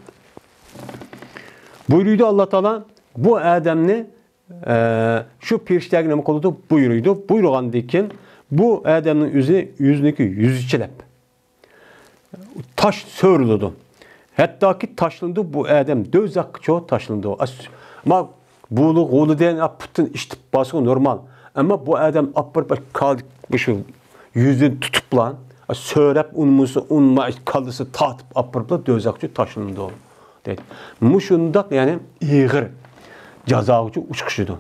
بۇيرۇيدۇ ئاللا تائالا، بۇ ئادەمنى، ئە، شۇ پېرىشتەگە نېمە قىلىدۇ؟ بۇيرۇيدۇ. بۇيرۇغاندىن كېيىن بۇ ئادەمنىڭ ئۆزى، ئۆزىنىڭكى يۈزىچە دەپ تاش سۆرىلىدۇ. ھەتتاكى تاشلىنىدۇ، بۇ ئادەم دوزاخقىچۇ تاشلىنىدۇ. ئەس-، ما بۇلۇ غۇلىدىن، ئا، پۇتىنى ئىشتىپ بارسىغۇ نورمال. ئەمما بۇ ئادەم ئاپىرىپ، كال-، مۇشۇ يۈزىنى تۇتۇپلا، سۆرەپ، ئۇنىمۇسى، ئۇنما، كاللىسى تارتىپ ئاپىرىپلا دوزاخقىچۇ تاشلىنىدۇ. دەيدۇ. مۇشۇنداق، يەنى ئېغىر جازاغىچۇ ئۇچقۇشىدۇ.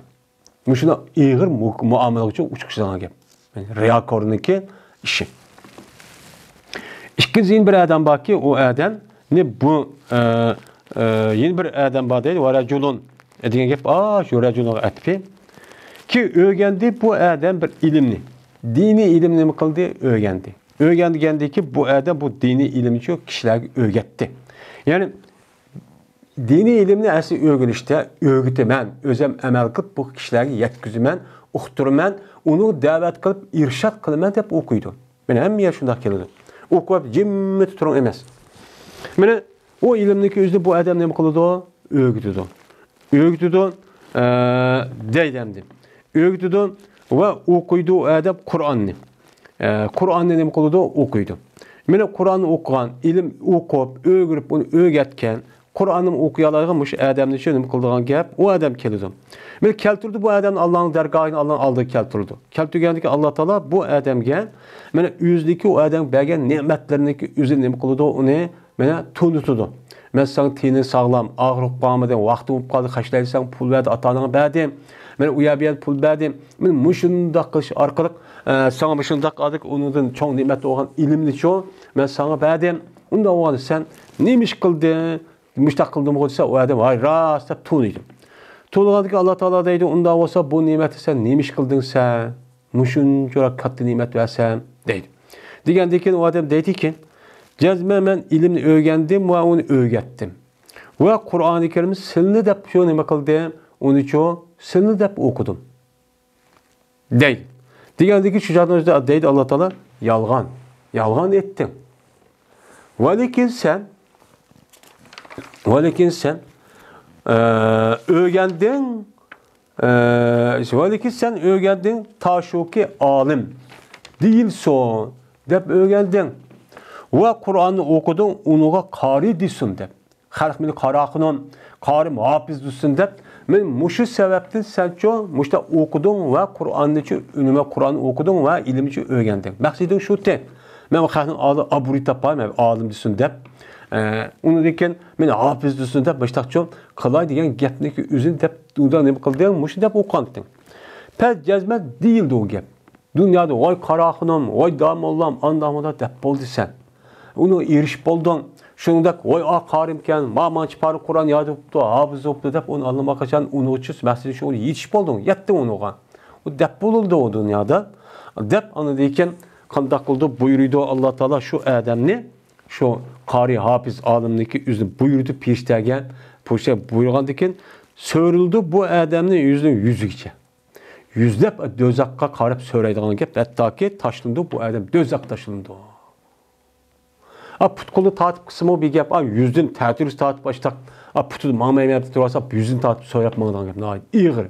مۇشۇنداق ئېغىر مۇ-، مۇئامىلىگە ئۇچرىشىدىغان گەپ. يەنى رىياكورنىڭكى ئىشى. ئىككىنچى يەنە بىر ئادەم باركى، ئۇ ئادەمنى بۇ، ئە، ئە، يەنە بىر ئادەم بار دەيدۇ، ۋە رەجۇلۇن دېگەن گەپ، ئا، شۇ رەجۇلۇنغا ئەتپى. كى ئۆگەندى بۇ ئادەم بىر ئىلىمنى. دىنىي ئىلىمنى نېمە قىلدى؟ ئۆگەندى. ئۆگەنگەندىكى بۇ ئادەم بۇ دىنىي ئىلىمنى شۇ كىشىلەرگە ئۆگەتتى. يەنى دىنىي ئىلىمنى ئەسلى ئۆگىنىشتە ئۆگىتىمەن، ئۆزۈم ئەمەل قىلىپ بۇ كىشىلەرگە يەتكۈزىمەن، ئۇقتۇرىمەن، ئۇنى دەۋەت قىلىپ ئىرشاد قىلىمەن دەپ ئوقۇيدۇ. مانا ھەممە يەر شۇنداق كېلىدۇ. ئوقۇپ جىممىتى تۇرۇڭ ئەمەس. مانا ئۇ ئىلىمنىڭكى ئۆزىنى بۇ ئادەم نېمە قىلىدۇ؟ ئۆگىتىدۇ. ئۆگىتىدۇ، ئە، دەيدۇ ئەمدى. ئۆگىتىدۇ ۋە ئوقۇيدۇ ئۇ ئادەم قۇرئاننى. ئە، قۇرئاننى نېمە قىلىدۇ؟ ئوقۇيدۇ. مانا قۇرئاننى ئوقۇغان، ئىلىم ئوقۇپ، ئۆگىنىپ، ئۇنى ئۆگەتكەن، قۇرئاننى ئوقۇيالايدىغان مۇشۇ ئادەمنى شۇ نېمە قىلىدىغان گەپ؟ ئۇ ئادەم كېلىدۇ. مانا كەلتۈرىدۇ بۇ ئادەمنى ئاللانىڭ دەرگاھىنى، ئاللانىڭ ئالدىغا كەلتۈرىدۇ. كەلتۈرگەندىكىن ئاللا تائالا بۇ ئادەمگە مانا ئۆزىدىكى ئۇ ئادەمگە بەرگەن نېمەتلىرىنىڭكى ئۆزىنى نېمە قىلىدۇ؟ ئۇنى مانا تونۇتىدۇ. مەن ساڭا تېنىڭ ساغلام، ئاغرىپ قالمىدى، ۋاقتى بولۇپ قالدى، خەجلەيسەن، پۇل بەردى، ئاتا-ئاناڭغا بەردىم. مانا ئۇ يەر بۇ يەر پۇل بەردىم. مانا مۇشۇنداق قىلىش ئارقىلىق، ئە، ساڭا مۇشۇنداق ئادەم ئۇنىڭدىن چوڭ نېمەت بولغان ئىلىمنىچۇ مەن ساڭا بەردىم. ئۇنداق بولغاندا سەن نېمە ئىش قىلدىڭ؟ مۇشۇنداق قىلدىمغۇ دېسە، ئۇ ئادەم ۋاي راست دەپ تونۇيدۇ. تونۇغاندىكىن ئاللا تائالا دەيدۇ، ئۇنداق بولسا بۇ نېمەتنى سەن نېمە ئىش قىلدىڭ سەن؟ مۇشۇنچىراق كاتتا نېمەت بەرسەم دەيدۇ. دېگەندىن كېيىن ئۇ ئادەم دەيدىكى، جەزمەن مەن ئىلىمنى ئۆگەندىم ۋە ئۇنى ئۆگەتتىم. ۋە قۇرئانى كەرىمنى سىلنى دەپ شۇ نېمە قىلدىم؟ ئۇنىچۇ سىلنى دەپ ئوقۇدۇم. دەيدۇ. دېگەندىن كېيىن شۇ چاغدا دەيدۇ ئاللا تائالا، يالغان. يالغان ئېيتتىڭ. ۋەلىكىن سەن، ۋەلىكىن سەن، ئە، ئۆگەندىڭ، ئە، ۋەلىكىن سەن ئۆگەندىڭ، تاشۇكى ئالىم دېيىلسۇن دەپ ئۆگەندىڭ. ۋە قۇرئاننى ئوقۇدۇڭ، ئۇنىڭغا قارى دېسۇن دەپ. خەلق مېنى قاراخۇنۇم، قارىم ھاپىز دېسۇن دەپ، مەن مۇشۇ سەۋەبتىن سەنچۇ مۇشۇنداق ئوقۇدۇڭ ۋە قۇرئاننىچۇ ئۈنۈمە قۇرئان ئوقۇدۇڭ ۋە ئىلىمچۇ ئۆگەندىڭ. مەقسىتىڭ شۇتى. مەن خەلقنىڭ ئالدىدا ئابرۇي تاپاي، مەن ئالىم دېسۇن دەپ. ئە، ئۇنىڭدىن كېيىن مېنى ھاپىز دېسۇن دەپ، مۇشۇنداقچۇ قىلاي دېگەن گەپنىكى ئۆزىنى دەپ، ئۇدا نېمە قىلدىڭ؟ مۇشۇ دەپ ئوقۇغانتىڭ. پەس جەزمەن دېيىلدى ئۇ گەپ. دۇنيادا ۋاي قاراخۇنۇم، ۋاي داموللام، ئانداق مۇنداق دەپ بولدى سەن. ئۇنىڭغا ئېرىشىپ بولدۇڭ. شۇنىڭدەك ۋاي ئا قارىمكەن، ما مانچە پارە قۇرئان ياد بوپتۇ، ھاپىز بوپتۇ دەپ ئۇنى ئاللىماقاچان ئۇنىڭغىچۇ مەقسىتى شۇ يېتىشىپ بولدۇڭ، يەتتىڭ ئۇنىڭغا. ئۇ دەپ بولۇلدى ئۇ دۇنيادا. دەپ ئاندىن كېيىن قانداق قىلدى؟ بۇيرۇيدۇ ئاللا تائالا شۇ ئادەمنى، شۇ قارى ھاپىز ئالىمنىكى ئۆزىنى بۇيرۇدى پېرىشتەگە، پېرىشتە بۇيرۇغاندىن كېيىن سۆرۈلدى بۇ ئادەمنى يۈزىنىڭ يۈزىگىچە. يۈزلەپ دوزاخقا قاراپ سۆرەيدىغان گەپ، ھەتتاكى تاشلىنىدۇ، بۇ ئادەم دوزاخقا تاشلىنىدۇ. ئا، پۇت-قولنى تارتىپ قىلسىمۇ بىر گەپ، ئا، يۈزدىن تەتۈرىسى تارتىپ ئاشتاق، ئا، پۇتىدا ماڭمايمەن دەپ تۇرۇۋالسا، يۈزدىن تارتىپ سۆرەپ ماڭىدىغان گەپ، ناھايىتى ئېغىر،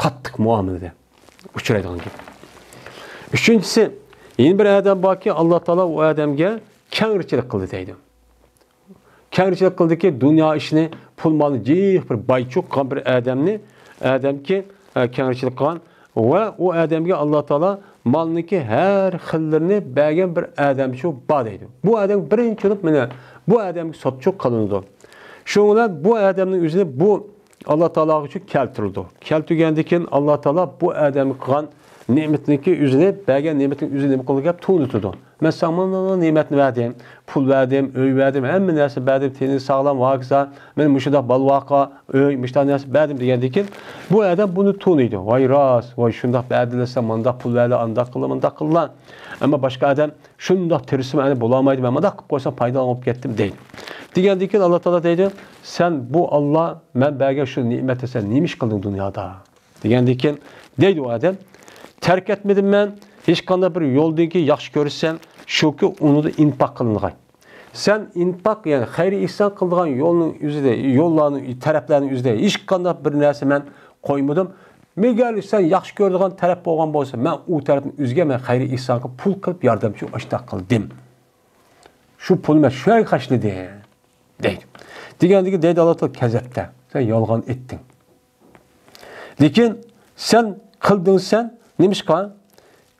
قاتتىق مۇئامىلىدە ئۇچرايدىغان گەپ. ئۈچىنچىسى، يەنە بىر ئادەم باركى، ئاللا تائالا ئۇ ئادەمگە كەڭرىچىلىك قىلدى دەيدۇ. كەڭرىچىلىك قىلدىكى، دۇنيا ئىشىنى، پۇل مالنى جىق بىر بايچۇق قىلغان بىر ئادەمنى، ئادەمكى، ئە، كەڭرىچىلىك قىلغان ۋە ئۇ ئادەمگە ئاللا تائالا مالنىڭكى ھەر خىللىرىنى بەرگەن بىر ئادەمچۇ بار دەيدۇ. بۇ ئادەم بىرىنچى بولۇپ مانا بۇ ئادەمگە سوتچۇ قىلىنىدۇ. شۇنىڭ بىلەن بۇ ئادەمنىڭ ئۆزىنى بۇ ئاللا تائالاغىچۇ كەلتۈرىدۇ. كەلتۈرگەندىن كېيىن ئاللا تائالا بۇ ئادەمگە قىلغان نېمىتىنىڭكى ئۆزىنى، بەرگەن نېمىتىنىڭ ئۆزىنى نېمە قىلىدۇ دەپ تونۇتىدۇ. مەن ساڭا مانا نېمەتنى بەردىم، پۇل بەردىم، ئۆي بەردىم، ھەممە نەرسە بەردىم، تېنىڭ ساغلام، ۋاكىسا، مەن مۇشۇنداق بالىۋاقا ئۆي، مۇشۇنداق نەرسە بەردىم دېگەندىن كېيىن، بۇ ئادەم بۇنى تونۇيدۇ. ۋاي راست، ۋاي شۇنداق بەردىلە سەن، مانداق پۇل بەردى، ئانداق قىلدى، مانداق قىلدى. ئەمما باشقا ئادەم شۇنداق تىرىشسىمۇ ئەنە بولالمايدۇ، مەن مانداق قىلىپ قويسام پايدىلانغان بولۇپ كەتتىم دەيدۇ. دېگەندىن كېيىن ئاللا تائالا دەيدۇ، سەن بۇ ئاللا مەن بەرگەن شۇ نېمەتنى سەن نېمە ئىش قىلدىڭ دۇنيادا؟ دېگەندىن كېيىن دەيدۇ ئۇ ئادەم، تەرك ئەتمىدىم مەن، ھېچقانداق بىر يولدىن كېيىن ياخشى كۆرسەن، شۇكى ئۇنىڭدا ئىنپاق قىلىنغاي. سەن ئىنپاق، يەنى خەير ئېھسان قىلىدىغان يولنىڭ ئۆزىدە، يوللارنىڭ، تەرەپلەرنىڭ ئۆزىدە ھېچقانداق بىر نەرسە مەن قويمىدىم. مەگەر سەن ياخشى كۆرىدىغان تەرەپ بولغان بولسا، مەن ئۇ تەرەپنىڭ ئۆزىگە مەن خەير ئېھسان قىلىپ، پۇل قىلىپ ياردەمچى ئاشتاق قىلدىم. شۇ پۇلنى مەن شۇ يەرگە خەجلىدىم. دەيدۇ. دېگەندىكىن دەيدۇ ئاللا تائالا، كەزەپتە، سەن يالغان ئېيتتىڭ. لېكىن سەن قىلدىڭ سەن، نېمىشقا؟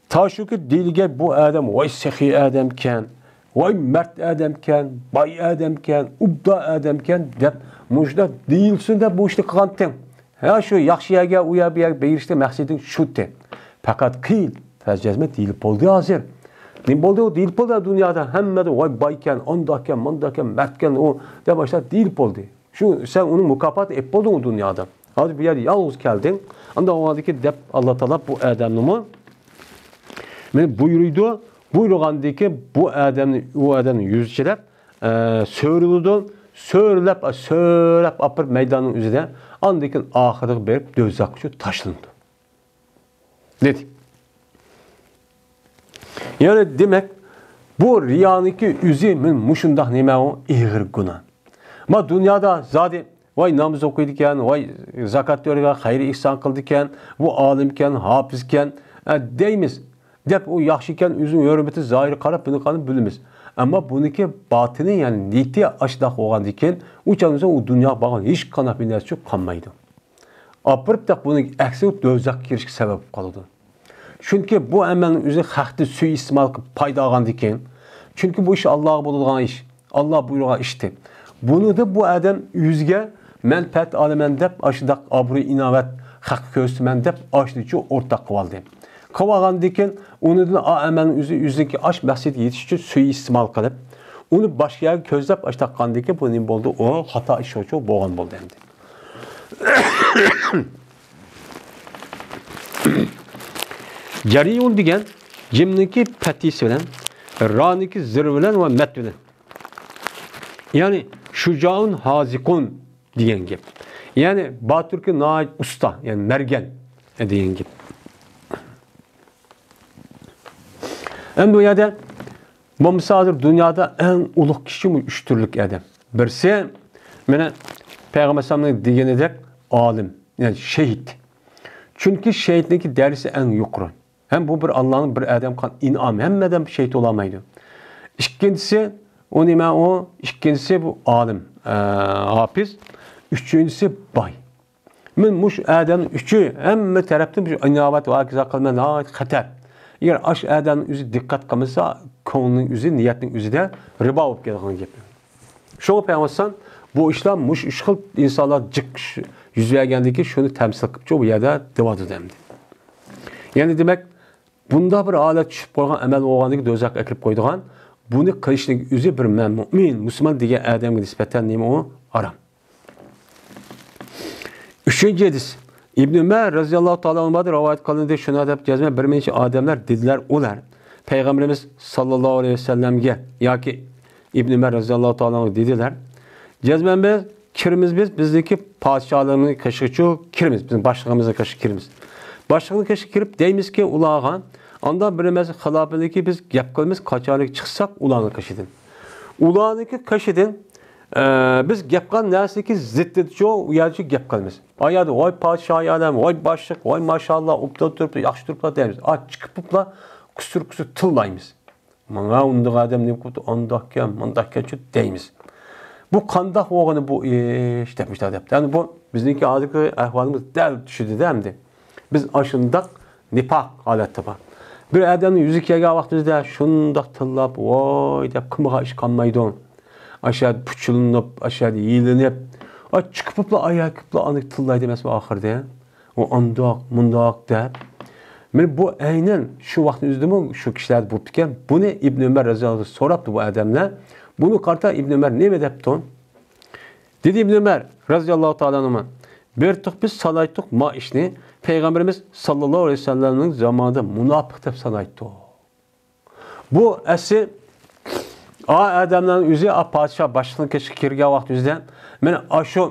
تاشۇكى دېيىلگەن بۇ ئادەم ۋاي سېخىي ئادەمكەن، ۋاي مەرد ئادەمكەن، باي ئادەمكەن، ئوبدان ئادەمكەن دەپ مۇشۇنداق دېيىلسۇن دەپ بۇ ئىشنى قىلغانتىڭ. ھە، شۇ ياخشى يەرگە، ئۇ يەر، بۇ يەرگە بېرىشتە مەقسىتىڭ شۇتى. پەقەت قىل، پەس جەزمە دېيىلىپ بولدى ھازىر. نېمە بولدى ئۇ؟ دېيىلىپ بولدى دۇنيادا. ھەممىدە ۋاي بايكەن، ئانداقكەن، مانداقكەن، مەردكەن ئۇ دەپ باشلاپ دېيىلىپ بولدى. شۇ سەن ئۇنىڭ مۇكاپاتىنى ئېلىپ بولدۇڭ ئۇ دۇنيادا. ھازىر بۇ يەردە يالغۇز كەلدىڭ. ئانداق بولغاندىكىن دەپ ئاللا تائالا بۇ ئادەمنىمۇ مېنى بۇيرۇيدۇ. بۇيرۇغاندىكىن بۇ ئادەمنى، ئۇ ئادەمنى يۈزى چىراپ، ئە، سۆرىلىدۇ. سۆرىلەپ، سۆرەپ ئاپىرىپ مەيداننىڭ ئۆزىدە. ئاندىن كېيىن ئاخىرىغا بېرىپ دوزاخقا شۇ تاشلىنىدۇ. دېدى. يەنى دېمەك، بۇ رىيانىڭكى ئۆزى مەن مۇشۇنداق نېمە ئۇ ئېغىر گۇناھ. ما دۇنيادا زادى ۋاي ناماز ئوقۇيدىكەن، ۋاي زاكات بېرىدىكەن، خەير ئېھسان قىلىدىكەن، بۇ ئالىمكەن، ھاپىزكەن، ئە، دەيمىز. دەپ ئۇ ياخشىكەن، ئۆزىنىڭ ھۆرمىتى زاھىرى قاراپ بۇنى قاراپ بىلىمىز. ئەمما بۇنىڭكى باتىنى، يەنى نىيىتى ئاشۇنداق بولغاندىن كېيىن ئۇ چاغدا ئۇ دۇنياغا بارغان ھېچقانداق بىر نەرسە قالمايدۇ. ئاپىرىپ دەپ بۇنىڭ ئەكسىگە دوزاخقا كىرىشكە سەۋەب بولۇپ قالىدۇ. چۈنكى بۇ ئەمەلنىڭ ئۆزى ھەقنى سۇيىئىستېمال قىلىپ پايدا ئالغاندىن كېيىن، چۈنكى بۇ ئىش ئاللاغا بولىدىغان ئىش، ئاللا بۇيرۇغان ئىشتى. بۇنىدا بۇ ئادەم ئۆزىگە مەنپەئەت ئالىمەن دەپ، ئاشۇنداق ئابرۇي ئىناۋەت، خەققە كۆرسىتىمەن دەپ ئاشۇنىچۇ ئورتاق قىلىۋالدى. قىلىۋالغاندىن كېيىن ئۇنىدىن ئا ئەمەلنىڭ ئۆزى ئۆزىنىڭكى ئاش مەقسىتىگە يېتىش ئۈچۈن سۇيىئىستېمال قىلىپ، ئۇنى باشقا يەرگە كۆزلەپ ئاشۇنداق قىلغاندىن كېيىن بۇ نېمە بولدى؟ ئۇ خاتا ئىش شۇ بولغان بولدى ئەمدى. جەرىيۇن دېگەن جىمنىڭكى پەتھىسى بىلەن، رانىڭكى زېرى بىلەن ۋە مەد بىلەن. يەنى شۇجائۇن ھازىقۇن دېگەن گەپ. يەنى باتۇركى ناھايىتى ئۇستا، يەنى مەرگەن دېگەن گەپ. ئەمدى بۇ يەردە بولمىسا ھازىر دۇنيادا ئەڭ ئۇلۇغ كىشى ئۈچ تۈرلۈك ئادەم. بىرسى، مانا پەيغەمبەر ئەلەيھىسسالامنىڭ دېگىنىدەك ئالىم، يەنى شېھىت. چۈنكى شېھىتنىڭكى دەرىجىسى ئەڭ يۇقىرى. ھەم بۇ بىر ئاللانىڭ بىر ئادەمگە قىلغان ئىنئامى، ھەممە ئادەم شېھىت بولالمايدۇ. ئىككىنچىسى، ئۇ نېمە ئۇ؟ ئىككىنچىسى بۇ ئالىم، ئە، ھاپىز. ئۈچىنچىسى باي. مەن مۇشۇ ئادەمنىڭ ئۈچى ھەممە تەرەپتىن مۇشۇ ئىناۋەت ۋە ھاكازا قىلىمەن، ناھايىتى خەتەر. ئەگەر ئاشۇ ئادەمنىڭ ئۆزى دىققەت قىلمىسا، كۆڭلىنىڭ ئۆزى، نىيەتنىڭ ئۆزىدە رىبا بولۇپ كېتىدىغان گەپ. شۇڭا پەيغەمبەر ئەلەيھىسسالام بۇ ئىشلار مۇشۇ ئۈچ خىل ئىنسانلار جىق يۈز بەرگەندىن كېيىن شۇنى تەمسىل قىلىپچۇ بۇ يەردە دەۋاتىدۇ ئەمدى. يەنى دېمەك، بۇنداق بىر ھالەت چۈشۈپ قالغان ئەمەل بولغاندىكىن دوزاخقا ئەكىرىپ قويىدىغان، بۇنى قىلىشنىڭ ئۆزى بىر مەن مۇئمىن، مۇسۇلمان دېگەن ئادەمگە نىسبەتەن نېمە ئۇ؟ ھارام. ئۈچىنچى ھەدىس. ئىبن ئۆمەر رەزىياللاھۇ تائالا ئەنھۇدىن رىۋايەت قىلىندى، شۇنداق دەپ يازما بىر نەچچە ئادەملەر دېدىلەر، ئۇلار پەيغەمبىرىمىز ساللاللاھۇ ئەلەيھى ۋەسەللەمگە ياكى ئىبن ئۆمەر رەزىياللاھۇ تائالا ئەنھۇ دېدىلەر، جەزمەن بىز كىرىمىز، بىز بىزنىڭكى پادىشاھلىرىمىزنىڭ قېشىغىچۇ كىرىمىز، بىزنىڭ باشلىقىمىزنىڭ قېشىغا كىرىمىز. باشلىقنىڭ قېشىغا كىرىپ دەيمىزكى ئۇلارغا، ئانداق بىر نەرسە خىلاپىدىكى بىز گەپ قىلىمىز، قاچانكى چىقساق ئۇلارنىڭ قېشىدىن. ئۇلارنىڭكى قېشىدىن، ئە، بىز گەپ قىلغان نەرسىنىڭكى زىتىدىچۇ، ئۇ يەرچۇ گەپ قىلىمىز. ئا يەردە ۋاي پادىشاھ ئالەم، ۋاي باشلىق، ۋاي ماشائاللا، ئوبدان تۇرۇپتۇ، ياخشى تۇرۇپلا دەيمىز. ئا چىقىپلا قۇسۇر-قۇسۇر تىللايمىز. ماڭا ئۇنداق ئادەم نېمە قىپتۇ، ئانداقكەن، مۇنداقكەنچۇ دەيمىز. بۇ قانداق بولغىنى بۇ ئىش دەپ مۇشۇنداق دەپتۇ. يەنى بۇ بىزنىڭكى ھازىرقى ئەھۋالىمىز دەل چۈشىدۇ-دە ئەمدى. بىز ئاشۇنداق نىپاق ھالەتتە بار. بىر ئادەمنىڭ يۈزى كەلگەن ۋاقتىمىزدا شۇنداق تىللاپ، ۋاي دەپ قىلمىغان ئىش قالمايدۇ. ئاشۇ يەردە پۇچىلىنىپ، ئاشۇ يەردە يېلىنىپ، ئا چىقىپلا، ئاياغ كىپلا ئانداق تىللايدۇ ئەمەسمۇ ئاخىرىدا. ئۇ ئانداق، مۇنداق دەپ. مانا بۇ ئەينەن شۇ ۋاقىتنىڭ ئۆزىدىمۇ شۇ كىشىلەردە بوپتىكەن. بۇنى ئىبن ئۆمەر رەزىياللاھۇ ئەنھۇدىن سوراپتۇ بۇ ئادەملەر. بۇنى قارىتا ئىبن ئۆمەر نېمە دەپتۇ؟ دېدى ئىبن ئۆمەر رەزىياللاھۇ تائالا ئەنھۇما، بېرىتتۇق بىز سانايتتۇق ما ئىشنى، پەيغەمبىرىمىز ساللاللاھۇ ئەلەيھى ۋەسەللەمنىڭ زامانىدا مۇناپىق دەپ سانايتتۇق. بۇ ئەسلى ئا ئادەملەرنىڭ ئۆزى، ئا پادىشاھ باشلىقنىڭ كېشىگە كىرگەن ۋاقتى ئۆزىدە، مانا ئاشۇ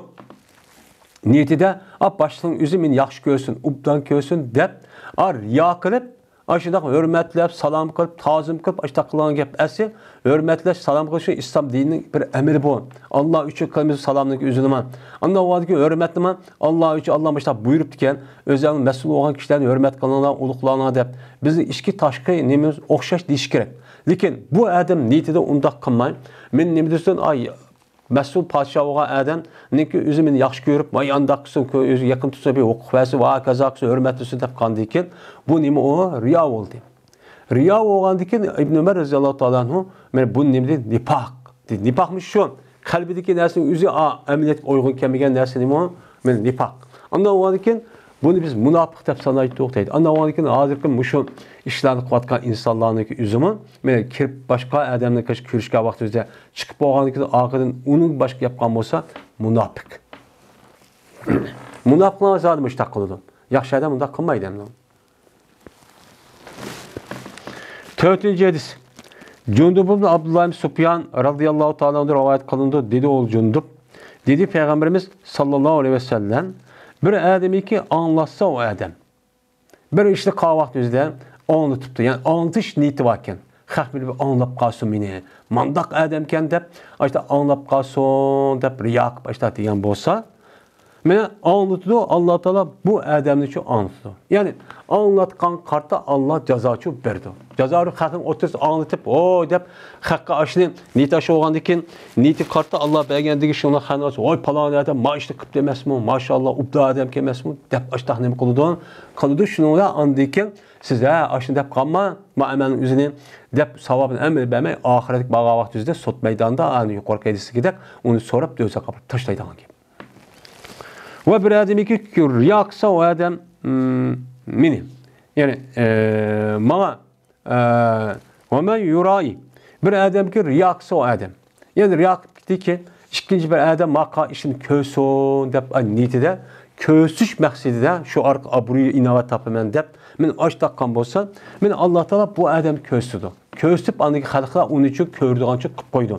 نىيىتىدە، ئا باشلىقنىڭ ئۆزى مېنى ياخشى كۆرسۇن، ئوبدان كۆرسۇن دەپ، ئا رىيا قىلىپ، ئاشۇنداق ھۆرمەتلەپ، سالام قىلىپ، تازىم قىلىپ، ئاشۇنداق قىلغان گەپ ئەسلى. ھۆرمەتلەش، سالام قىلىش ئىسلام دىنىنىڭ بىر ئەمىلى بۇ. ئاللا ئۈچۈن قىلىمىز سالامنىڭ ئۆزىنىمۇ. ئاندىن ئۇ ھالدىكى ھۆرمەتنىمۇ ئاللا ئۈچۈن، ئاللا مۇشۇنداق بۇيرۇپتىكەن، ئۆزۈڭلار مەسئۇل بولغان كىشىلەرنى ھۆرمەت قىلىڭلار، ئۇلۇغلاڭلار دەپ. بىزنىڭ ئىچكى تاشقى نېمىمىز ئوخشاش دېيىش كېرەك. لېكىن بۇ ئادەم نىيىتىدە ئۇنداق قىلماي، مېنى نېمە دېسۇن، ئاي، مەسئۇل پادىشاھ بولغان ئادەمنىڭكى ئۆزى مېنى ياخشى كۆرۈپ، ۋاي ئانداق قىلسۇن، كۆ-، ئۆزىگە يېقىن تۇتسۇن، بىر ھوقۇق بەرسۇن، ۋە ھاكازا قىلسۇن، ھۆرمەتلىسۇن دەپ قالغاندىكىن، بۇ نېمە ئۇ؟ رىيا بولدى. رىيا بولغاندىكىن ئىبن ئۆمەر رەزىياللاھۇ تائالا ئەنھۇ، مانا بۇ نېمە دېدى؟ نىپاق دېدى. نىپاقمۇ شۇ. قەلبىدىكى نەرسىنىڭ ئۆزى، ئا، ئەمەلىيەتكە ئۇيغۇن كەلمىگەن نەرسە نېمە ئۇ؟ مانا نىپاق. ئاندىن ئۇنىڭدىن كېيىن بۇنى بىز مۇناپىق دەپ سانايتتۇق دەيدۇ. ئاندىن ئۇنىڭدىن كېيىن ھازىرقى مۇشۇ ئىشلارنى قىلىۋاتقان ئىنسانلارنىڭكى ئۆزىمۇ، مانا كىرىپ باشقا ئادەمنى كۆرۈشكەن ۋاقتىمىزدا چىقىپ بولغاندىن كېيىن ئارقىدىن ئۇنىڭ باشقا گەپ قىلغان بولسا مۇناپىق. مۇناپىقلار زادى مۇشۇنداق قىلىدۇ. ياخشى ئادەم ئۇنداق قىلمايدۇ ئەمدى. تۆتىنچى ھەدىس. جۇندۇب ئىبن ئابدۇللا ئىبن سۇپيان رازىياللاھۇ تائالا ئەنھۇ رىۋايەت قىلىنىدۇ. دېدى ئۇ جۇندۇب. دېدى پەيغەمبىرىمىز ساللاللاھۇ ئەلەيھى ۋەسەللەم، بىر ئادەمكى ئاڭلاتسا ئۇ ئادەم. بىر ئىشنى قىلغان ۋاقتى ئۆزىدە ئاڭلىتىپتۇ. يەنى ئاڭلىتىش نىيىتى باركەن. خەق بىلىپ ئاڭلاپ قالسۇن مېنى. مانداق ئادەمكەن دەپ، ئاشتا ئاڭلاپ قالسۇن دەپ رىيا قىلىپ ئاشتا دېگەن بولسا، مانا ئاڭلىتىدۇ، ئاللا تائالا بۇ ئادەمنىچۇ ئاڭلىتىدۇ. يەنى ئاڭلاتقان قارتا ئاللا جازاچۇ بېرىدۇ. جازا خەقنىڭ ئوتتۇرىسىدا ئاڭلىتىپ، ۋوي دەپ خەققە ئاشنى نىيىتى ئاشۇ بولغاندىن كېيىن، نىيىتى قارتا ئاللا بەرگەندىكى شۇڭا خەقنىڭ ئارىسىدا، ۋاي پالان ئادەم ما ئىشنى قىپتۇ ئەمەسمۇ، ماشائاللا ئوبدان ئادەمكەن ئەمەسمۇ دەپ ئاشتاق نېمە قىلىدۇ؟ قىلىدۇ شۇنىڭ بىلەن ئاندىن كېيىن سىز ھە ئاشۇنى دەپ قالما، ما ئەمەلنىڭ ئۆزىنى دەپ ساۋابىنى ھەممىنى بەرمەي ئاخىرەتكە بارغان ۋاقتى ئۆزىدە سوت مەيدانىدا ئەنە يۇقىرىقى ھەدىستىكىدەك ئۇنى سوراپ دوزاخقا ئاپىرىپ تاشلايدىغان گەپ. ۋە بىر ئادەمكى رىيا قىلسا ئۇ ئادەم، مم، مېنى. يەنى، ئە، ماڭا، ئە، ۋە مەن يۇرائى. بىر ئادەمكى رىيا قىلسا ئۇ ئادەم. يەنى رىيا قىلىپ كېتىدىكى، ئىككىنچى بىر ئادەم ماقا ئىشىنى كۆرسۇن دەپ، ئە، نىيىتىدە كۆرسىتىش مەقسىتىدە شۇ ئارقا ئابرۇي ئىناۋەت تاپىمەن دەپ، مېنى ئاش تاققان بولسا، مېنى ئاللا تائالا بۇ ئادەم كۆرسىتىدۇ. كۆرسىتىپ، ئاندىكى خەلقلەر ئۇنى چۈ كۆرىدىغانچۇ قىلىپ قويىدۇ.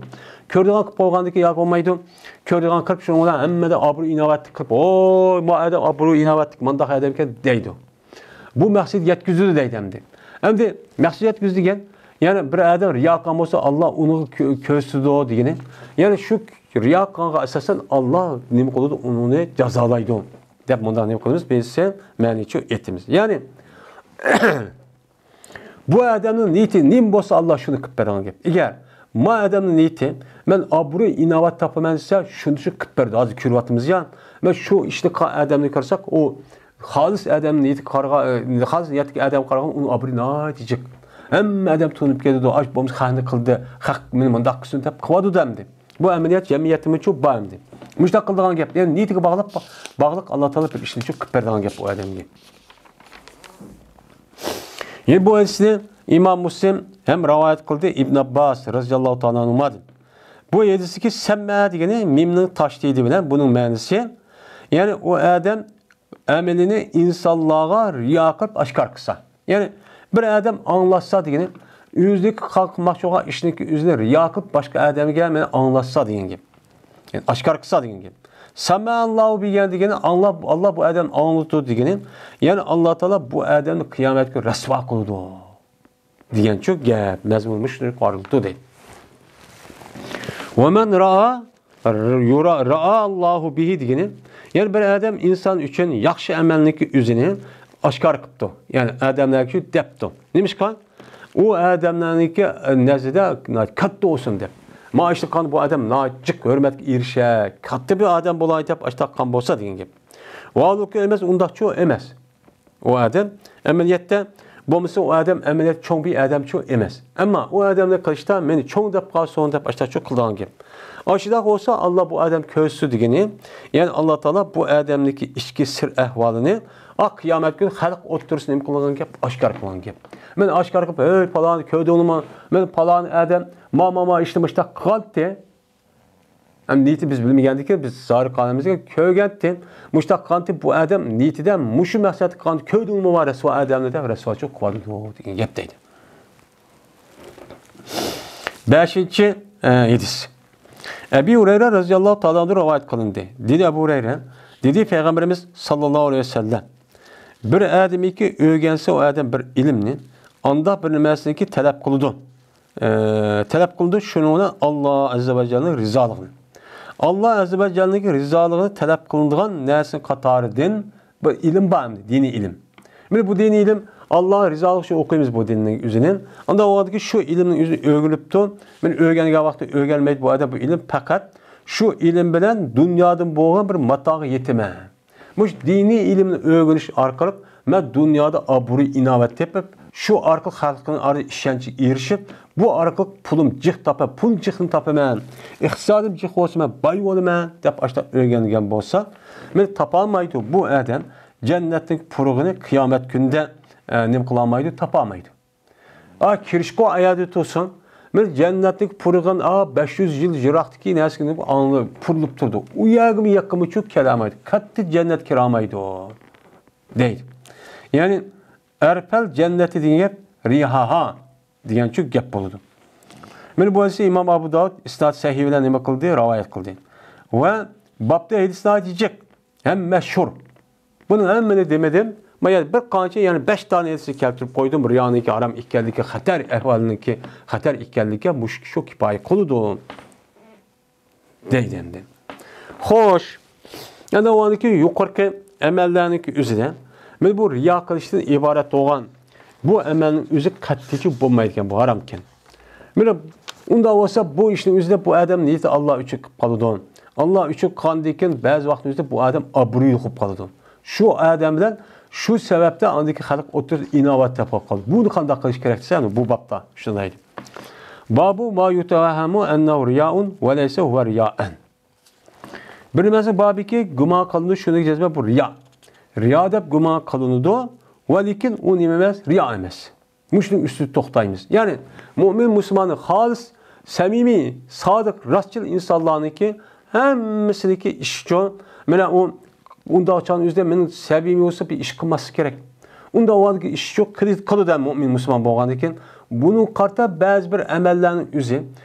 كۆرىدىغان قىلىپ قويغاندىكى ياق بولمايدۇ. كۆرىدىغان قىلىپ، شۇنىڭ بىلەن ھەممىدە ئابرۇي ئىناۋەتلىك قىلىپ، ۋوي، ما ئادەم ئابرۇي ئىناۋەتلىك، مانداق ئادەمكەن دەيدۇ. بۇ مەقسەت يەتكۈزىدۇ دەيدۇ ئەمدى. ئەمدى مەقسەت يەتكۈزدى دېگەن، يەنى بىر ئادەم رىيا قىلغان بولسا، ئاللا ئۇنى كۆ-، كۆرسىتىدۇ دېگىنى. يەنى شۇ رىيا قىلغانغا ئاساسەن، ئاللا نېمە قىلىدۇ، ئۇنى جازالايدۇ دەپ مۇنداق نېمە قىلىمىز؟ بىز مەنىچۇ ئېيتىمىز. يەنى، بۇ ئادەمنىڭ نىيىتى نېمە بولسا، ئاللا شۇنى قىلىپ بېرىدىغان گەپ. ئەگەر ما ئادەمنىڭ نىيىتى، مەن ئابرۇي ئىناۋەت تاپىمەن دېسە، شۇنى شۇ قىلىپ بېرىدۇ. ھازىر كۆرۈۋاتىمىز يا. مەن شۇ ئىشنى قىلغان ئادەمنى كۆرسەك، ئۇ خالىس ئادەمنىڭ نىيىتىگە قارىغان، ئە، خالىس نىيەتتىكى ئادەمگە قارىغان ئۇنىڭ ئابرۇيى ناھايىتى جىق. ھەممە ئادەم تونۇپ كېتىدۇ، ئاش بولمىسا خەقنى قىلدى، خەق مېنى مۇنداق قىلسۇن دەپ قىلىۋاتىدۇ ئەمدى. بۇ ئەمەلىيەت جەمئىيەتتىمۇچۇ بار ئەمدى. مۇشۇنداق قىلىدىغان گەپ، يەنى نىيىتىگە باغلىق، باغلىق ئاللا تائالا بىر ئىشنى شۇ قىلىپ بېرىدىغان گەپ بۇ ئادەمگە. يەنى بۇ ھەدىسنى ئىمام مۇسلىم ھەم رىۋايەت قىلدى ئىبن ئابباس رازىياللاھۇ تائالا ئەنھۇمادىن. بۇ ھەدىستىكى سەممە دېگىنى مىمنىڭ تاشدىدى بىلەن بۇنىڭ مەنىسى، يەنى ئۇ ئادەم ئەمىلىنى ئىنسانلارغا رىيا قىلىپ ئاشكارا قىلسا. يەنى بىر ئادەم ئاڭلاتسا دېگىنى، ئۆزىدىكى قىلماقچى بولغان ئىشنىڭكى ئۆزىنى رىيا قىلىپ باشقا ئادەمگە مەن ئاڭلاتسا دېگەن گەپ. يەنى ئاشكارا قىلسا دېگەن گەپ. سەمەئەللاھۇ بىھا دېگىنى ئاڭلاپ، ئاللا بۇ ئادەمنى ئاڭلىتىدۇ دېگىنى، يەنى ئاللا تائالا بۇ ئادەمنى قىيامەت كۈنى رەسۋا قىلىدۇ دېگەنچۇ گەپ. مەزمۇن مۇشۇنى قارىلىدۇ دەيدۇ. ۋە مەن رائا، يۇرا، رائا ئاللاھۇ بىھى دېگىنى، يەنى بىر ئادەم ئىنسان ئۈچۈن ياخشى ئەمەلنىڭكى ئۆزىنى ئاشكارا قىپتۇ. يەنى ئادەملەرگە شۇ دەپتۇ. نېمىشقا؟ ئۇ ئادەملەرنىڭكى نەزىدە كاتتا بولسۇن دەپ. ما ئىشنى قىلغان بۇ ئادەم ناھايىتى جىق ھۆرمەتكە ئېرىشە، كاتتا بىر ئادەم بولاي دەپ ئاشتاققان بولسا دېگەن گەپ. ۋالۇكى ئەمەس، ئۇنداقچۇ ئەمەس. ئۇ ئادەم ئەمەلىيەتتە، بولمىسا ئۇ ئادەم ئەمەلىيەتتە چوڭ بىر ئادەمچۇ ئەمەس. ئەمما ئۇ ئادەمنى قىلىشتا مېنى چوڭ دەپ قالسۇن دەپ ئاشتاقچۇ قىلىدىغان گەپ. ئاشۇنداق بولسا ئاللا بۇ ئادەم كۆرسىتىدۇ دېگىنى، يەنى ئاللا تائالا بۇ ئادەمنىڭكى ئىچكى سىر ئەھۋالىنى ئا قىيامەت كۈنى خەلق ئوتتۇرىسىدا نېمە قىلغان گەپ؟ ئاشكارا قىلغان گەپ. مەن ئاشكارا قىلىپ، ھەي پالانى كۆردۈڭلىما؟ مەن پالانى ئادەم ما، ما، ما ئىشنى مۇشتاق قىلغانتى. ئەمدى نىيىتى بىز بىلمىگەندىكىن، بىز زاھىر قانىمىزغا كۆرگەنتى، مۇشتاق قىلغانتى، بۇ ئادەم نىيىتىدە مۇشۇ مەقسەتتە قىلغان، كۆردۈڭمۇ ما رەسۋا ئادەمنى دەپ رەسۋاچىلىق قىلىۋاتىدۇ دېگەن گەپ دەيدۇ. بەشىنچى، ئە، ھەدىس. ئەبى ھۇرەيرە رەزىياللاھۇ تائالا ئەنھۇ رىۋايەت قىلىندى. دېدى ئەبۇ ھۇرەيرە، دېدى پەيغەمبىرىمىز ساللاللاھۇ ئەلەيھى ۋەسەللەم، بىر ئادەمكى ئۆگەنسە ئۇ ئادەم بىر ئىلىمنى، ئاندا بىر نېمەسىنىكى تەلەپ قىلىدۇ. ئە، تەلەپ قىلىدۇ شۇنىڭ بىلەن ئاللا ئەززە ۋە جەللىنىڭ رىزالىقىنى. ئاللا ئەززە ۋە جەللىنىڭ رىزالىقىنى تەلەپ قىلىنىدىغان نەرسىنىڭ قاتارىدىن بىر ئىلىم بار ئەمدى، دىنىي ئىلىم. مانا بۇ دىنىي ئىلىم، ئاللا رىزالىقى ئۈچۈن ئوقۇيمىز بۇ دىننىڭ ئۆزىنى. ئاندىن ئۇ ۋاقىتتىكى شۇ ئىلىمنىڭ ئۆزىنى ئۆگىنىپتۇ. مانا ئۆگەنگەن ۋاقتى ئۆگەنمەيدۇ بۇ ئادەم، بۇ ئىلىم پەقەت شۇ ئىلىم بىلەن دۇنيادىن بولغان بىر ماتاغا يېتىمەن. مۇشۇ دىنىي ئىلىمنى ئۆگىنىش ئارقىلىق مەن دۇنيادا ئابرۇي ئىناۋەت تېپىپ، شۇ ئارقىلىق خەلقنىڭ ئارىدا ئىشەنچىگە ئېرىشىپ، بۇ ئارقىلىق پۇلۇم جىق تاپا، پۇل جىقنى تاپىمەن، ئىقتىسادىم جىق بولسا مەن باي بولىمەن دەپ ئاشۇنداق ئۆگەنگەن بولسا، مەن تاپالمايدۇ. بۇ ئادەم جەننەتنىڭ پۇرىقىنى قىيامەت كۈنىدە، ئە، نېمە قىلالمايدۇ، تاپالمايدۇ. ئا، كىرىشكۇ ئايەردە تۇرسۇن. مەن جەننەتنىڭ پۇرىقىن، ئا، بەش يۈز يىل يىراقتىكى نەرسىنى ئاڭلا-، پۇرىلىپ تۇرىدۇ. ئۇ يەرگىمۇ يېقىنمىچۇ كېلەلمەيدۇ. قەتئىي جەننەتكە كىرەلمەيدۇ. دەيدۇ. يەنى، ئەرپەل جەننىتى دېگەن گەپ، رىھاھا دېگەنچۇ گەپ بولىدۇ. مانا بۇ ھەدىسنى ئىمام ئابۇ داۋۇد ئىسناد سەھىھ بىلەن نېمە قىلدى؟ رىۋايەت قىلدى. ۋە بابتا ھەدىسلەر جىق، ھەم مەشھۇر. بۇنىڭ ھەممىنى دېمىدىم. مانا بىر قانچە، يەنى بەش دانە ھەدىسنى كەلتۈرۈپ قويدۇم. رىيانىڭكى ھارام ئىكەنلىكى، خەتەر ئەھۋالىنىڭكى خەتەر ئىكەنلىكى مۇشۇ كىشى كۇپايە قىلىدۇ. دەيدۇ ئەمدى. خوش. ئەمدى ئۇنىڭكى يۇقىرىقى ئەمەللەرنىڭكى ئۆزىدە مانا بۇ رىيا قىلىشتىن ئىبارەت بولغان بۇ ئەمەلنىڭ ئۆزى قەتئىيچە بولمايدىكەن، بۇ ھارامكەن. مانا ئۇنداق بولسا بۇ ئىشنىڭ ئۆزىدە بۇ ئادەم نىيىتى ئاللا ئۈچۈن قىلىپ قالىدۇ. ئاللا ئۈچۈن قىلغاندىن كېيىن بەزى ۋاقىتنىڭ ئۆزىدە بۇ ئادەم ئابرۇيلۇق بولۇپ قالىدۇ. شۇ ئادەم بىلەن شۇ سەۋەبتىن ئاندىكى خەلق ئوتتۇرىسىدا ئىناۋەت تېپىپ قالىدۇ. بۇنى قانداق قىلىش كېرەك دېسە، بۇ بابتا شۇنداق دەيدۇ. بابۇ ما يۇتەۋەھھەمۇ ئەننەھۇ رىيائۇن ۋە لەيسە ھۇۋە رىيائەن. بىر نېمىسى باركى، گۇمان قىلىنىدۇ، شۇنى جەزمەن بۇ رىيا. رىيا دەپ گۇمان قىلىنىدۇ ۋە لېكىن ئۇ نېمە ئەمەس، رىيا ئەمەس. مۇشۇنىڭ ئۈستىدە توختايمىز. يەنى مۇئمىن مۇسۇلماننىڭ خالىس، سەمىمىي، سادىق، راستچىل ئىنسانلارنىڭكى ھەممىسىنىڭكى ئىشىچۇ، مانا ئۇ ئۇنداق چاغنىڭ ئۆزىدە مېنىڭ سەمىمىي بولسا بىر ئىش قىلماسلىق كېرەك. ئۇنداق بولغاندىكىن ئىشىچۇ قىلىدۇ، مۇئمىن مۇسۇلمان بولغاندىكىن. بۇنىڭغا قارىتا بەزى بىر ئەمەللەرنىڭ ئۆزى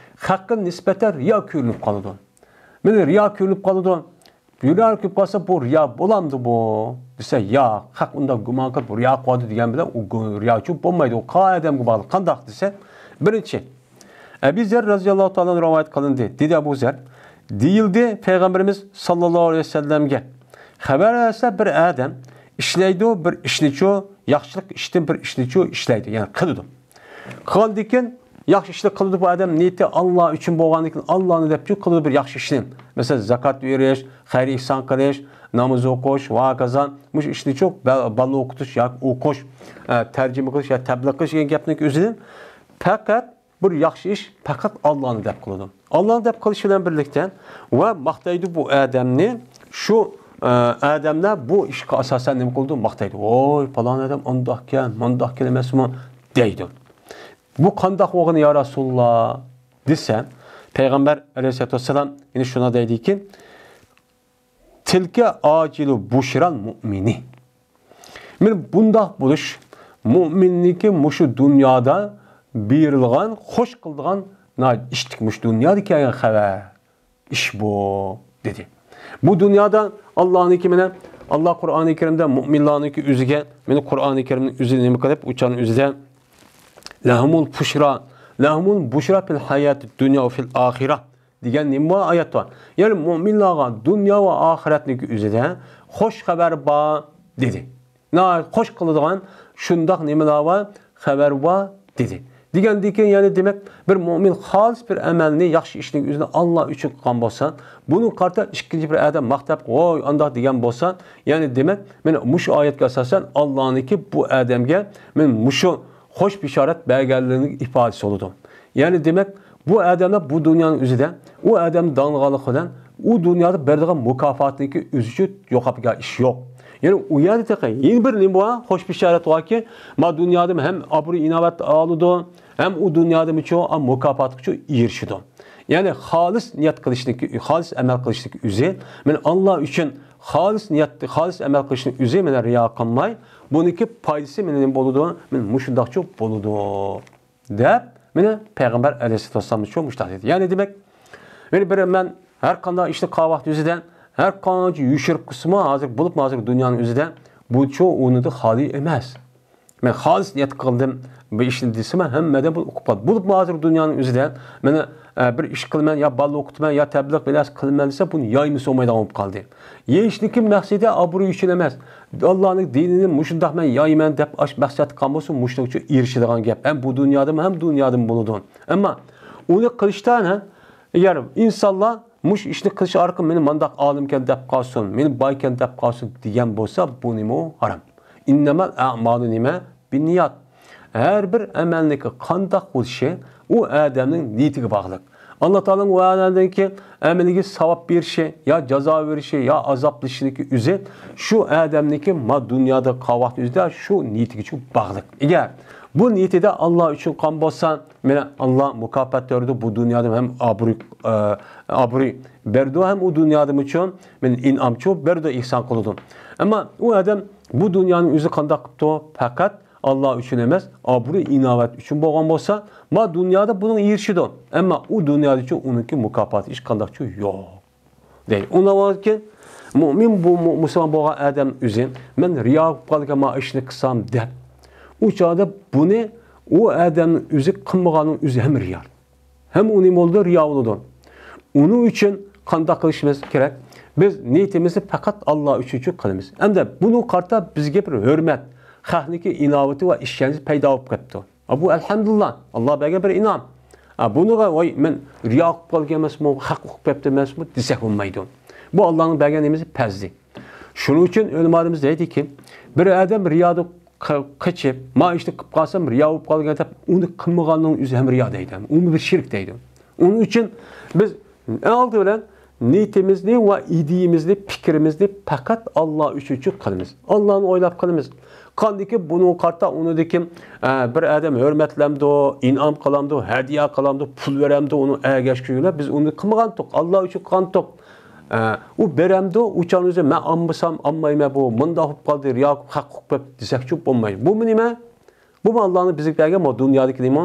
خەققە نىسبەتەن رىيا كۆرۈنۈپ قالىدۇ. مانا رىيا كۆرۈنۈپ قالىدۇ. رىيا كۆرۈنۈپ قالسا، بۇ رىيا بولامدۇ بۇ؟ دېسە، ياق، خەق ئۇنداق گۇمان قىلىپ رىيا قىلىۋاتىدۇ دېگەن بىلەن ئۇ گۇ-، رىياچۇ بولمايدۇ. ئۇ قايەردىن بار، قانداق دېسە، بىرىنچى، ئەبى زەر رەزىياللاھۇ تائالا ئەنھۇ رىۋايەت قىلىندى. دېدى ئەبۇ زەر، دېيىلدى پەيغەمبىرىمىز ساللاللاھۇ ئەلەيھى ۋەسەللەمگە، خەۋەر بەرسە بىر ئادەم ئىشلەيدۇ، بىر ئىشنىچۇ، ياخشىلىق ئىشتىن بىر ئىشنىچۇ ئىشلەيدۇ، يەنى قىلىدۇ. قىلغاندىن كېيىن ياخشى ئىشنى قىلىدۇ بۇ ئادەم، نىيىتى ئاللا ئۈچۈن بولغاندىن كېيىن، ئاللانى دەپچۇ قىلىدۇ بىر ياخشى ئىشنى. مەسىلەن، زاكات بېرىش، خەير ئېھسان قىلىش، ناماز ئوقۇش ۋە ھاكازا مۇشۇ ئىشنىچۇ، بە-، باللا ئوقۇتۇش ياكى ئوقۇش، ئە، تەرجىمە قىلىش ياكى تەبلىغ قىلىش دېگەن گەپنىڭ ئۆزىدىن پەقەت بىر ياخشى ئىش پەقەت ئاللانى دەپ قىلىدۇ. ئاللانى دەپ قىلىش بىلەن بىرلىكتە ۋە ماختايدۇ بۇ ئادەمنى، شۇ، ئە، ئادەملەر بۇ ئىشقا ئاساسەن نېمە قىلىدۇ؟ ماختايدۇ. ۋوي، پالان ئادەم ئانداقكەن، مانداقكەن ئەمەسمۇ؟ دەيدۇ. بۇ قانداق بولغىنى يا رەسۇلاللا؟ دېسە، پەيغەمبەر ئەلەيھىسسالاتۇ ۋەسسالام يەنە شۇنداق دەيدىكى، تىلكە ئاجىلۇ بۇشرال مۇئمىنى. مانا بۇنداق بولۇش مۇئمىننىڭكى مۇشۇ دۇنيادا بېرىلغان، خوش قىلىدىغان ناھايىتى ئىشتىك، مۇشۇ دۇنيادا كەلگەن خەۋەر، ئىش بۇ، دېدى. بۇ دۇنيادا ئاللانىڭكى مانا، ئاللا قۇرئانى كەرىمدە مۇئمىنلارنىڭكى ئۆزىگە، مانا قۇرئانى كەرىمنىڭ ئۆزى نېمە قىلىپ، ئۇچان ئۆزىدە، لەھۇمۇل بۇشرا، لەھۇمۇل بۇشرا فىل ھاياتىد دۇنيا ۋە فىل ئاخىرە. دېگەن نېمە بار؟ ئايەت بار. يەنى مۇئمىنلارغا دۇنيا ۋە ئاخىرەتنىڭكى ئۆزىدە خوش خەۋەر بار، دېدى. ناھايىتى خوش قىلىدىغان شۇنداق نېمىلەر بار؟ خەۋەر بار، دېدى. دېگەندىن كېيىن، يەنى دېمەك، بىر مۇئمىن خالىس بىر ئەمەلنى، ياخشى ئىشنىڭ ئۆزىنى ئاللا ئۈچۈن قىلغان بولسا، بۇنىڭغا قارىتا ئىككىنچى بىر ئادەم ماختاپ، ۋوي، ئانداق دېگەن بولسا، يەنى دېمەك، مانا مۇشۇ ئايەتكە ئاساسەن ئاللانىڭكى بۇ ئادەمگە مانا مۇشۇ خوش بېشارەت بەرگەنلىكىنىڭ ئىپادىسى بولىدۇ. يەنى دېمەك، بۇ ئادەملەر بۇ دۇنيانىڭ ئۆزىدە، ئۇ ئادەم داڭلىغانلىقى بىلەن ئۇ دۇنيادا بېرىدىغان مۇكاپاتنىڭكى ئۆزىچە يوقاپ كېتىدىغان ئىش يوق. يەنى ئۇ يەردە تېخى يەنە بىر نېمە بار؟ خوش بېشارەت باركى، ما دۇنيادا ھەم ئابرۇي ئىناۋەت ئالىدۇ، ھەم ئۇ دۇنيادىمۇچۇ، ئا، مۇكاپاتقىچۇ ئېرىشىدۇ. يەنى خالىس نىيەت قىلىشنىڭكى، خالىس ئەمەل قىلىشنىڭكى ئۆزى، مانا ئاللا ئۈچۈن خالىس نىيەت، خالىس ئەمەل قىلىشنىڭ ئۆزى، مانا رىيا قىلماي، بۇنىڭكى پايدىسى، مانا نېمە بولىدۇ؟ مانا مۇشۇنداقچۇ بولىدۇ. دەپ، مانا پەيغەمبەر ئەلەيھىسسالاتۇ ۋەسسالام شۇ مۇشۇنداق دېدى. يەنى دېمەك، يەنى بىر مەن ھەر قانداق ئىشنى قىلغان ۋاقىت ئۆزىدە، ھەر قانچە يوشۇرۇپ قىلسىمۇ، ھازىر بولۇپمۇ ھازىر دۇنيانىڭ ئۆزىدە بۇچۇ ئۇنىڭدىن خالىي ئەمەس. مەن خالىس نىيەت قىلدىم بۇ ئىشنى دېسىمۇ، ھەممە ئادەم بۇنى ئۇقۇپ قالدى. بولۇپمۇ ھازىر دۇنيانىڭ ئۆزىدە مانا، ئە، بىر ئىش قىلىمەن، يا باللا ئوقۇتىمەن، يا تەبلىغ بىر نەرسە قىلىمەن دېسە، بۇنى يايمىسا بولمايدىغان بولۇپ قالدى. يېيىشنىڭكى مەقسىتى ئابرۇي ئۈچۈن ئەمەس. ئاللانىڭ دىنىنى مۇشۇنداق مەن يايىمەن دەپ ئاش مەقسەت قىلغان بولسا، مۇشۇنىڭ ئۈچۈن ئېرىشىدىغان گەپ. ھەم بۇ دۇنيادىمۇ، ھەم دۇنيادىمۇ بولىدۇ. ئەمما ئۇنى قىلىشتا، ھە، ئەگەر ئىنسانلار مۇشۇ ئىشنى قىلىش ئارقىلىق مېنى مانداق ئالىمكەن دەپ قالسۇن، مېنى بايكەن دەپ قالسۇن دېگەن بولسا، بۇ نېمە ھارام. ئىننەمەل ئەمالۇ نېمە؟ بىننىيات. ھەر بىر ئەمەلنىڭكى قانداق بولۇشى ئۇ ئادەمنىڭ نىيىتىگە باغلىق. ئاللا تائالانىڭ ئۇ ئادەمدىكى ئەمىلىگە ساۋاب بېرىشى، يا جازا بېرىشى، يا ئازابلىشىنىڭكى ئۆزى شۇ ئادەمنىڭكى ما دۇنيادا قالغان ۋاقتى ئۆزىدە شۇ نىيىتىگىچۇ باغلىق. ئەگەر بۇ نىيىتىدە ئاللا ئۈچۈن قىلغان بولسا، مانا ئاللا مۇكاپات بېرىدۇ، بۇ دۇنيادا ھەم ئابرۇي، ئە، ئابرۇي بېرىدۇ، ھەم ئۇ دۇنيادىمۇچۇ مانا ئىنئامچۇ بېرىدۇ، ئېھسان قىلىدۇ. ئەمما ئۇ ئادەم بۇ دۇنيانىڭ ئۆزى قانداق قىپتۇ؟ پەقەت ئاللا ئۈچۈن ئەمەس، ئابرۇي ئىناۋەت ئۈچۈن بولغان بولسا، ما دۇنيادا بۇنىڭ ئېرىشىدۇ. ئەمما ئۇ دۇنيادىچۇ ئۇنىڭكى مۇكاپاتى ھېچقانداقچۇ يوق. دەيدۇ. ئۇنداق بولغاندىكىن، مۇئمىن بۇ مۇ-، مۇسۇلمان بولغان ئادەم ئۆزى، مەن رىيا قىلىپ قالدىكەن، ما ئىشنى قىلسام دەپ. ئۇ چاغدا بۇنى ئۇ ئادەمنىڭ ئۆزى قىلمىغاننىڭ ئۆزى ھەم رىيا. ھەم ئۇ نېمە بولىدۇ؟ رىيا بولىدۇ. ئۇنىڭ ئۈچۈن قانداق قىلىشىمىز كېرەك؟ بىز نىيىتىمىزنى پەقەت ئاللا ئۈچۈنچۇ قىلىمىز. ئەمدى بۇنىڭغا قارىتا بىزگە بىر ھۆرمەت، خەقنىڭكى ئىناۋىتى ۋە ئىشەنچى پەيدا بولۇپ قېپتۇ. ئا، بۇ ئەلھەمدۇلىللا، ئاللا بەرگەن بىر ئىنئام. ئا، بۇنىڭغا، ۋاي، مەن رىيا قىلىپ قالغان ئەمەسمۇ، خەق ئۇقۇپ قېپتۇ ئەمەسمۇ دېسەك بولمايدۇ. بۇ ئاللانىڭ بەرگەن نېمىسى؟ پەزلى. شۇنىڭ ئۈچۈن ئۆلىمالىرىمىز دەيدىكى، بىر ئادەم رىيادىن ق-، قېچىپ، ما ئىشنى قىلىپ قالسام رىيا بولۇپ قالغان دەپ، ئۇنى قىلمىغاننىڭ ئۆزى ھەم رىيا دەيدۇ. ئۇمۇ بىر شىرك دەيدۇ. ئۇنىڭ ئۈچۈن بىز ئەڭ ئالدى بىلەن نىيىتىمىزنى ۋە ئىدىيىمىزنى، پىكرىمىزنى پەقەت ئاللا ئۈچۈنچۇ قىلىمىز. ئاللانى ئويلاپ قىلىمىز. قاندىكى بۇنىڭغا قارىتا ئۇنىڭدىكى، ئە، بىر ئادەم ھۆرمەتلەمدۇ، ئىنئام قىلامدۇ، ھەدىيە قىلامدۇ، پۇل بېرەمدۇ، ئۇنىڭ ئەگەشكۈزى بىلەن بىز ئۇنى قىلمىغانتۇق، ئاللا ئۈچۈن قىلغانتۇق. ئە، ئۇ بېرەمدۇ، ئۇ چاغنىڭ ئۆزى مەن ئالمىسام، ئالمايمەن، بۇ مۇنداق بولۇپ قالدى، رىيا، خەق ئۇقۇپ دېسەكچۇ بولمايدۇ. بۇمۇ نېمە؟ بۇمۇ ئاللانىڭ بىزگە بەرگەن، بۇ دۇنيادىكى نېمە؟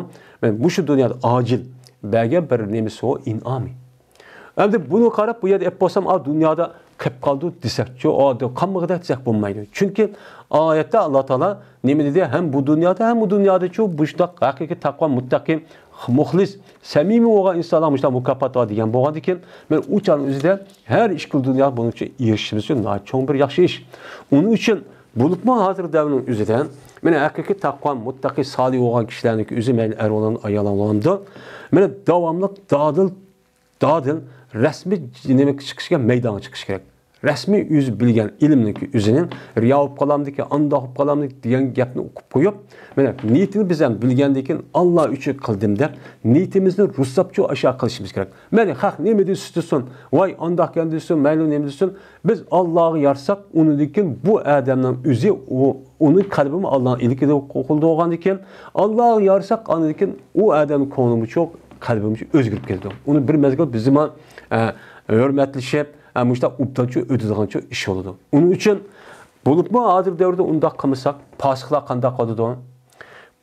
مۇشۇ دۇنيادا ئاجىل بەرگەن بىر نېمىسى، ئۇ ئىنئامى. ئەمدى بۇنى قاراپ، بۇ يەردە ئەپ بولسام، ئا، دۇنيادا قېپ قالدى دېسەكچۇ، ئا، قالمىغۇدەك دېسەك بولمايدۇ. چۈنكى ئايەتتە ئاللا تائالا نېمە دېدى؟ ھەم بۇ دۇنيادا، ھەم ئۇ دۇنيادىچۇ بۇ شۇنداق ھەقىقىي تەقۋا، مۇتتەقىي، مۇخلىس، سەمىمىي بولغان ئىنسانلارغا مۇشۇنداق مۇكاپات بار دېگەن بولغاندىكىن، مەن ئۇ چاغنىڭ ئۆزىدە ھەر ئىككى دۇنيا بۇنىڭ ئۈچۈن ئېرىشىشىمىز ئۈچۈن ناھايىتى چوڭ بىر ياخشى ئىش. ئۇنىڭ ئۈچۈن بولۇپمۇ ھازىر دەۋرنىڭ ئۆزىدە، مانا، ھەقىقىي تەقۋا، مۇتتەقىي، سالىھ بولغان كىشىلەرنىڭكى ئۆزى، مەيلى ئەر بولغان، ئايال بولغاندا، مانا، داۋاملىق دادىل، دادىل رەسمىي نېمە چىقىشقا، مەيدانغا چىقىش كېرەك. رەسمىي ئۆزى بىلگەن ئىلىمنىڭكى ئۆزىنى رىيا بولۇپ قالامدىكى، ئانداق بولۇپ قالامدىكى دېگەن گەپنى ئوقۇپ قويۇپ، مانا، نىيىتىنى بىز ھەم بىلگەندىن كېيىن، ئاللا ئۈچۈن قىلدىم دەپ، نىيىتىمىزنى رۇسلاپچۇ ئاشۇ قىلىشىمىز كېرەك. مەيلى، خەق نېمە دېسە دېسۇن، ۋاي، ئانداق گەپ دېسۇن، مەيلى نېمە دېسۇن، بىز ئاللاغا يارىساق، ئۇنىڭدىن كېيىن بۇ ئادەمنىڭ ئۆزى، ئۇ، ئۇنىڭ قەلبىمۇ ئاللانىڭ ئىلكىدە قىلدى بولغاندىن كېيىن، ئاللاغا يارىساق، ئاندىن كېيىن ئۇ ئادەمنىڭ كۆڭلىمۇچۇ، قەلبىمۇچۇ ئۆزگىرىپ كېتىدۇ. ئۇنى بىر مەزگىل بىزمۇ، ئە، ھۆرمەتلىشىپ، ئە، مۇشۇنداق ئوبدانچۇ ئۆتىدىغانچۇ ئىش بولىدۇ. ئۇنىڭ ئۈچۈن بولۇپمۇ ھازىر دەۋردە ئۇنداق قىلمىساق، پاسىقلار قانداق قىلىدۇ؟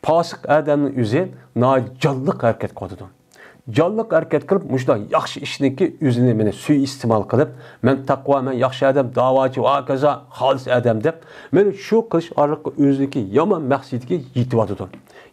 پاسىق ئادەمنىڭ ئۆزى ناھايىتى جانلىق ھەرىكەت قىلىدۇ. جانلىق ھەرىكەت قىلىپ، مۇشۇنداق ياخشى ئىشنىڭكى ئۆزىنى مانا سۇيىئىستېمال قىلىپ، مەن تەقۋا، مەن ياخشى ئادەم، داۋاچى، ھاكازا، خالىس ئادەم دەپ، مانا شۇ قىلىش ئارقىلىق ئۆزىنىڭكى يامان مەقسىتىگە يېتىۋاتىدۇ.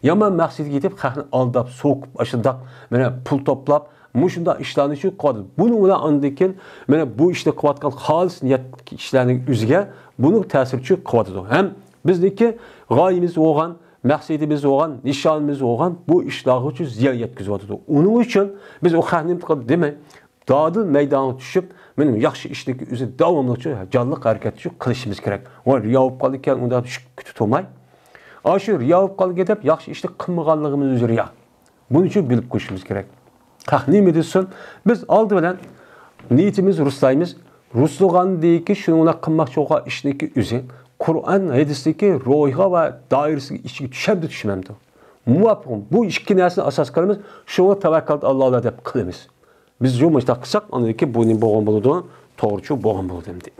يامان مەقسىتىگە يېتىپ، خەقنى ئالداپ، سوقۇپ، ئاشۇنداق مانا پۇل توپلاپ، مۇشۇنداق ئىشلارنى شۇ قىلىۋاتىدۇ. بۇنىڭ بىلەن ئاندىن كېيىن مانا بۇ ئىشنى قىلىۋاتقان خالىس نىيەتلىك كىشىلەرنىڭ ئۆزىگە بۇنىڭ تەسىرى شۇ قىلىۋاتىدۇ. ھەم بىزنىڭكى غايىمىز بولغان، مەقسىتىمىز بولغان، نىشانىمىز بولغان بۇ ئىشلارغىچۇ زىيان يەتكۈزۈۋاتىدۇ. ئۇنىڭ ئۈچۈن بىز ئۇ خەقنى نېمە قىلدى دېمەي، دادىل مەيدانغا چۈشۈپ، مانا ياخشى ئىشنىڭكى ئۆزى داۋاملىقچۇ جانلىق ھەرىكەتچۇ قىلىشىمىز كېرەك. ۋاي، رىيا بولۇپ قالدىكەن، ئۇنداق شۈك كۈتۈپ تۇرماي، ئاشۇ رىيا بولۇپ قالدىكەن دەپ ياخشى ئىشنى قىلمىغانلىقىمىز ئۆزى رىيا. بۇنى شۇ بىلىپ قويۇشىمىز كېرەك. خەق نېمە دېسۇن، بىز ئالدى بىلەن نىيىتىمىز رۇسلايمىز. رۇسلىغاندىكى شۇنىڭ بىلەن قىلماقچى بولغان ئىشنىڭكى ئۆزى قۇرئان، ھەدىستىكى روھىغا ۋە دائىرىسىگە، ئىچىگە چۈشەمدۇ، چۈشمەمدۇ؟ مۇۋاپىق. بۇ ئىككى نەرسىنى ئاساس قىلىمىز. شۇڭا تەۋەككەلتۇ ئاللا دەپ قىلىمىز. بىز شۇ مۇشۇنداق قىلساق، ئاندىن كېيىن بۇ نېمە بولغان بولىدۇ؟ توغرىچۇ بولغان بولىدۇ ئەمدى.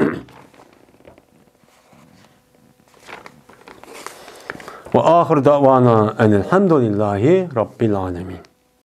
وآخر دعوانا أن الحمد لله رب العالمين.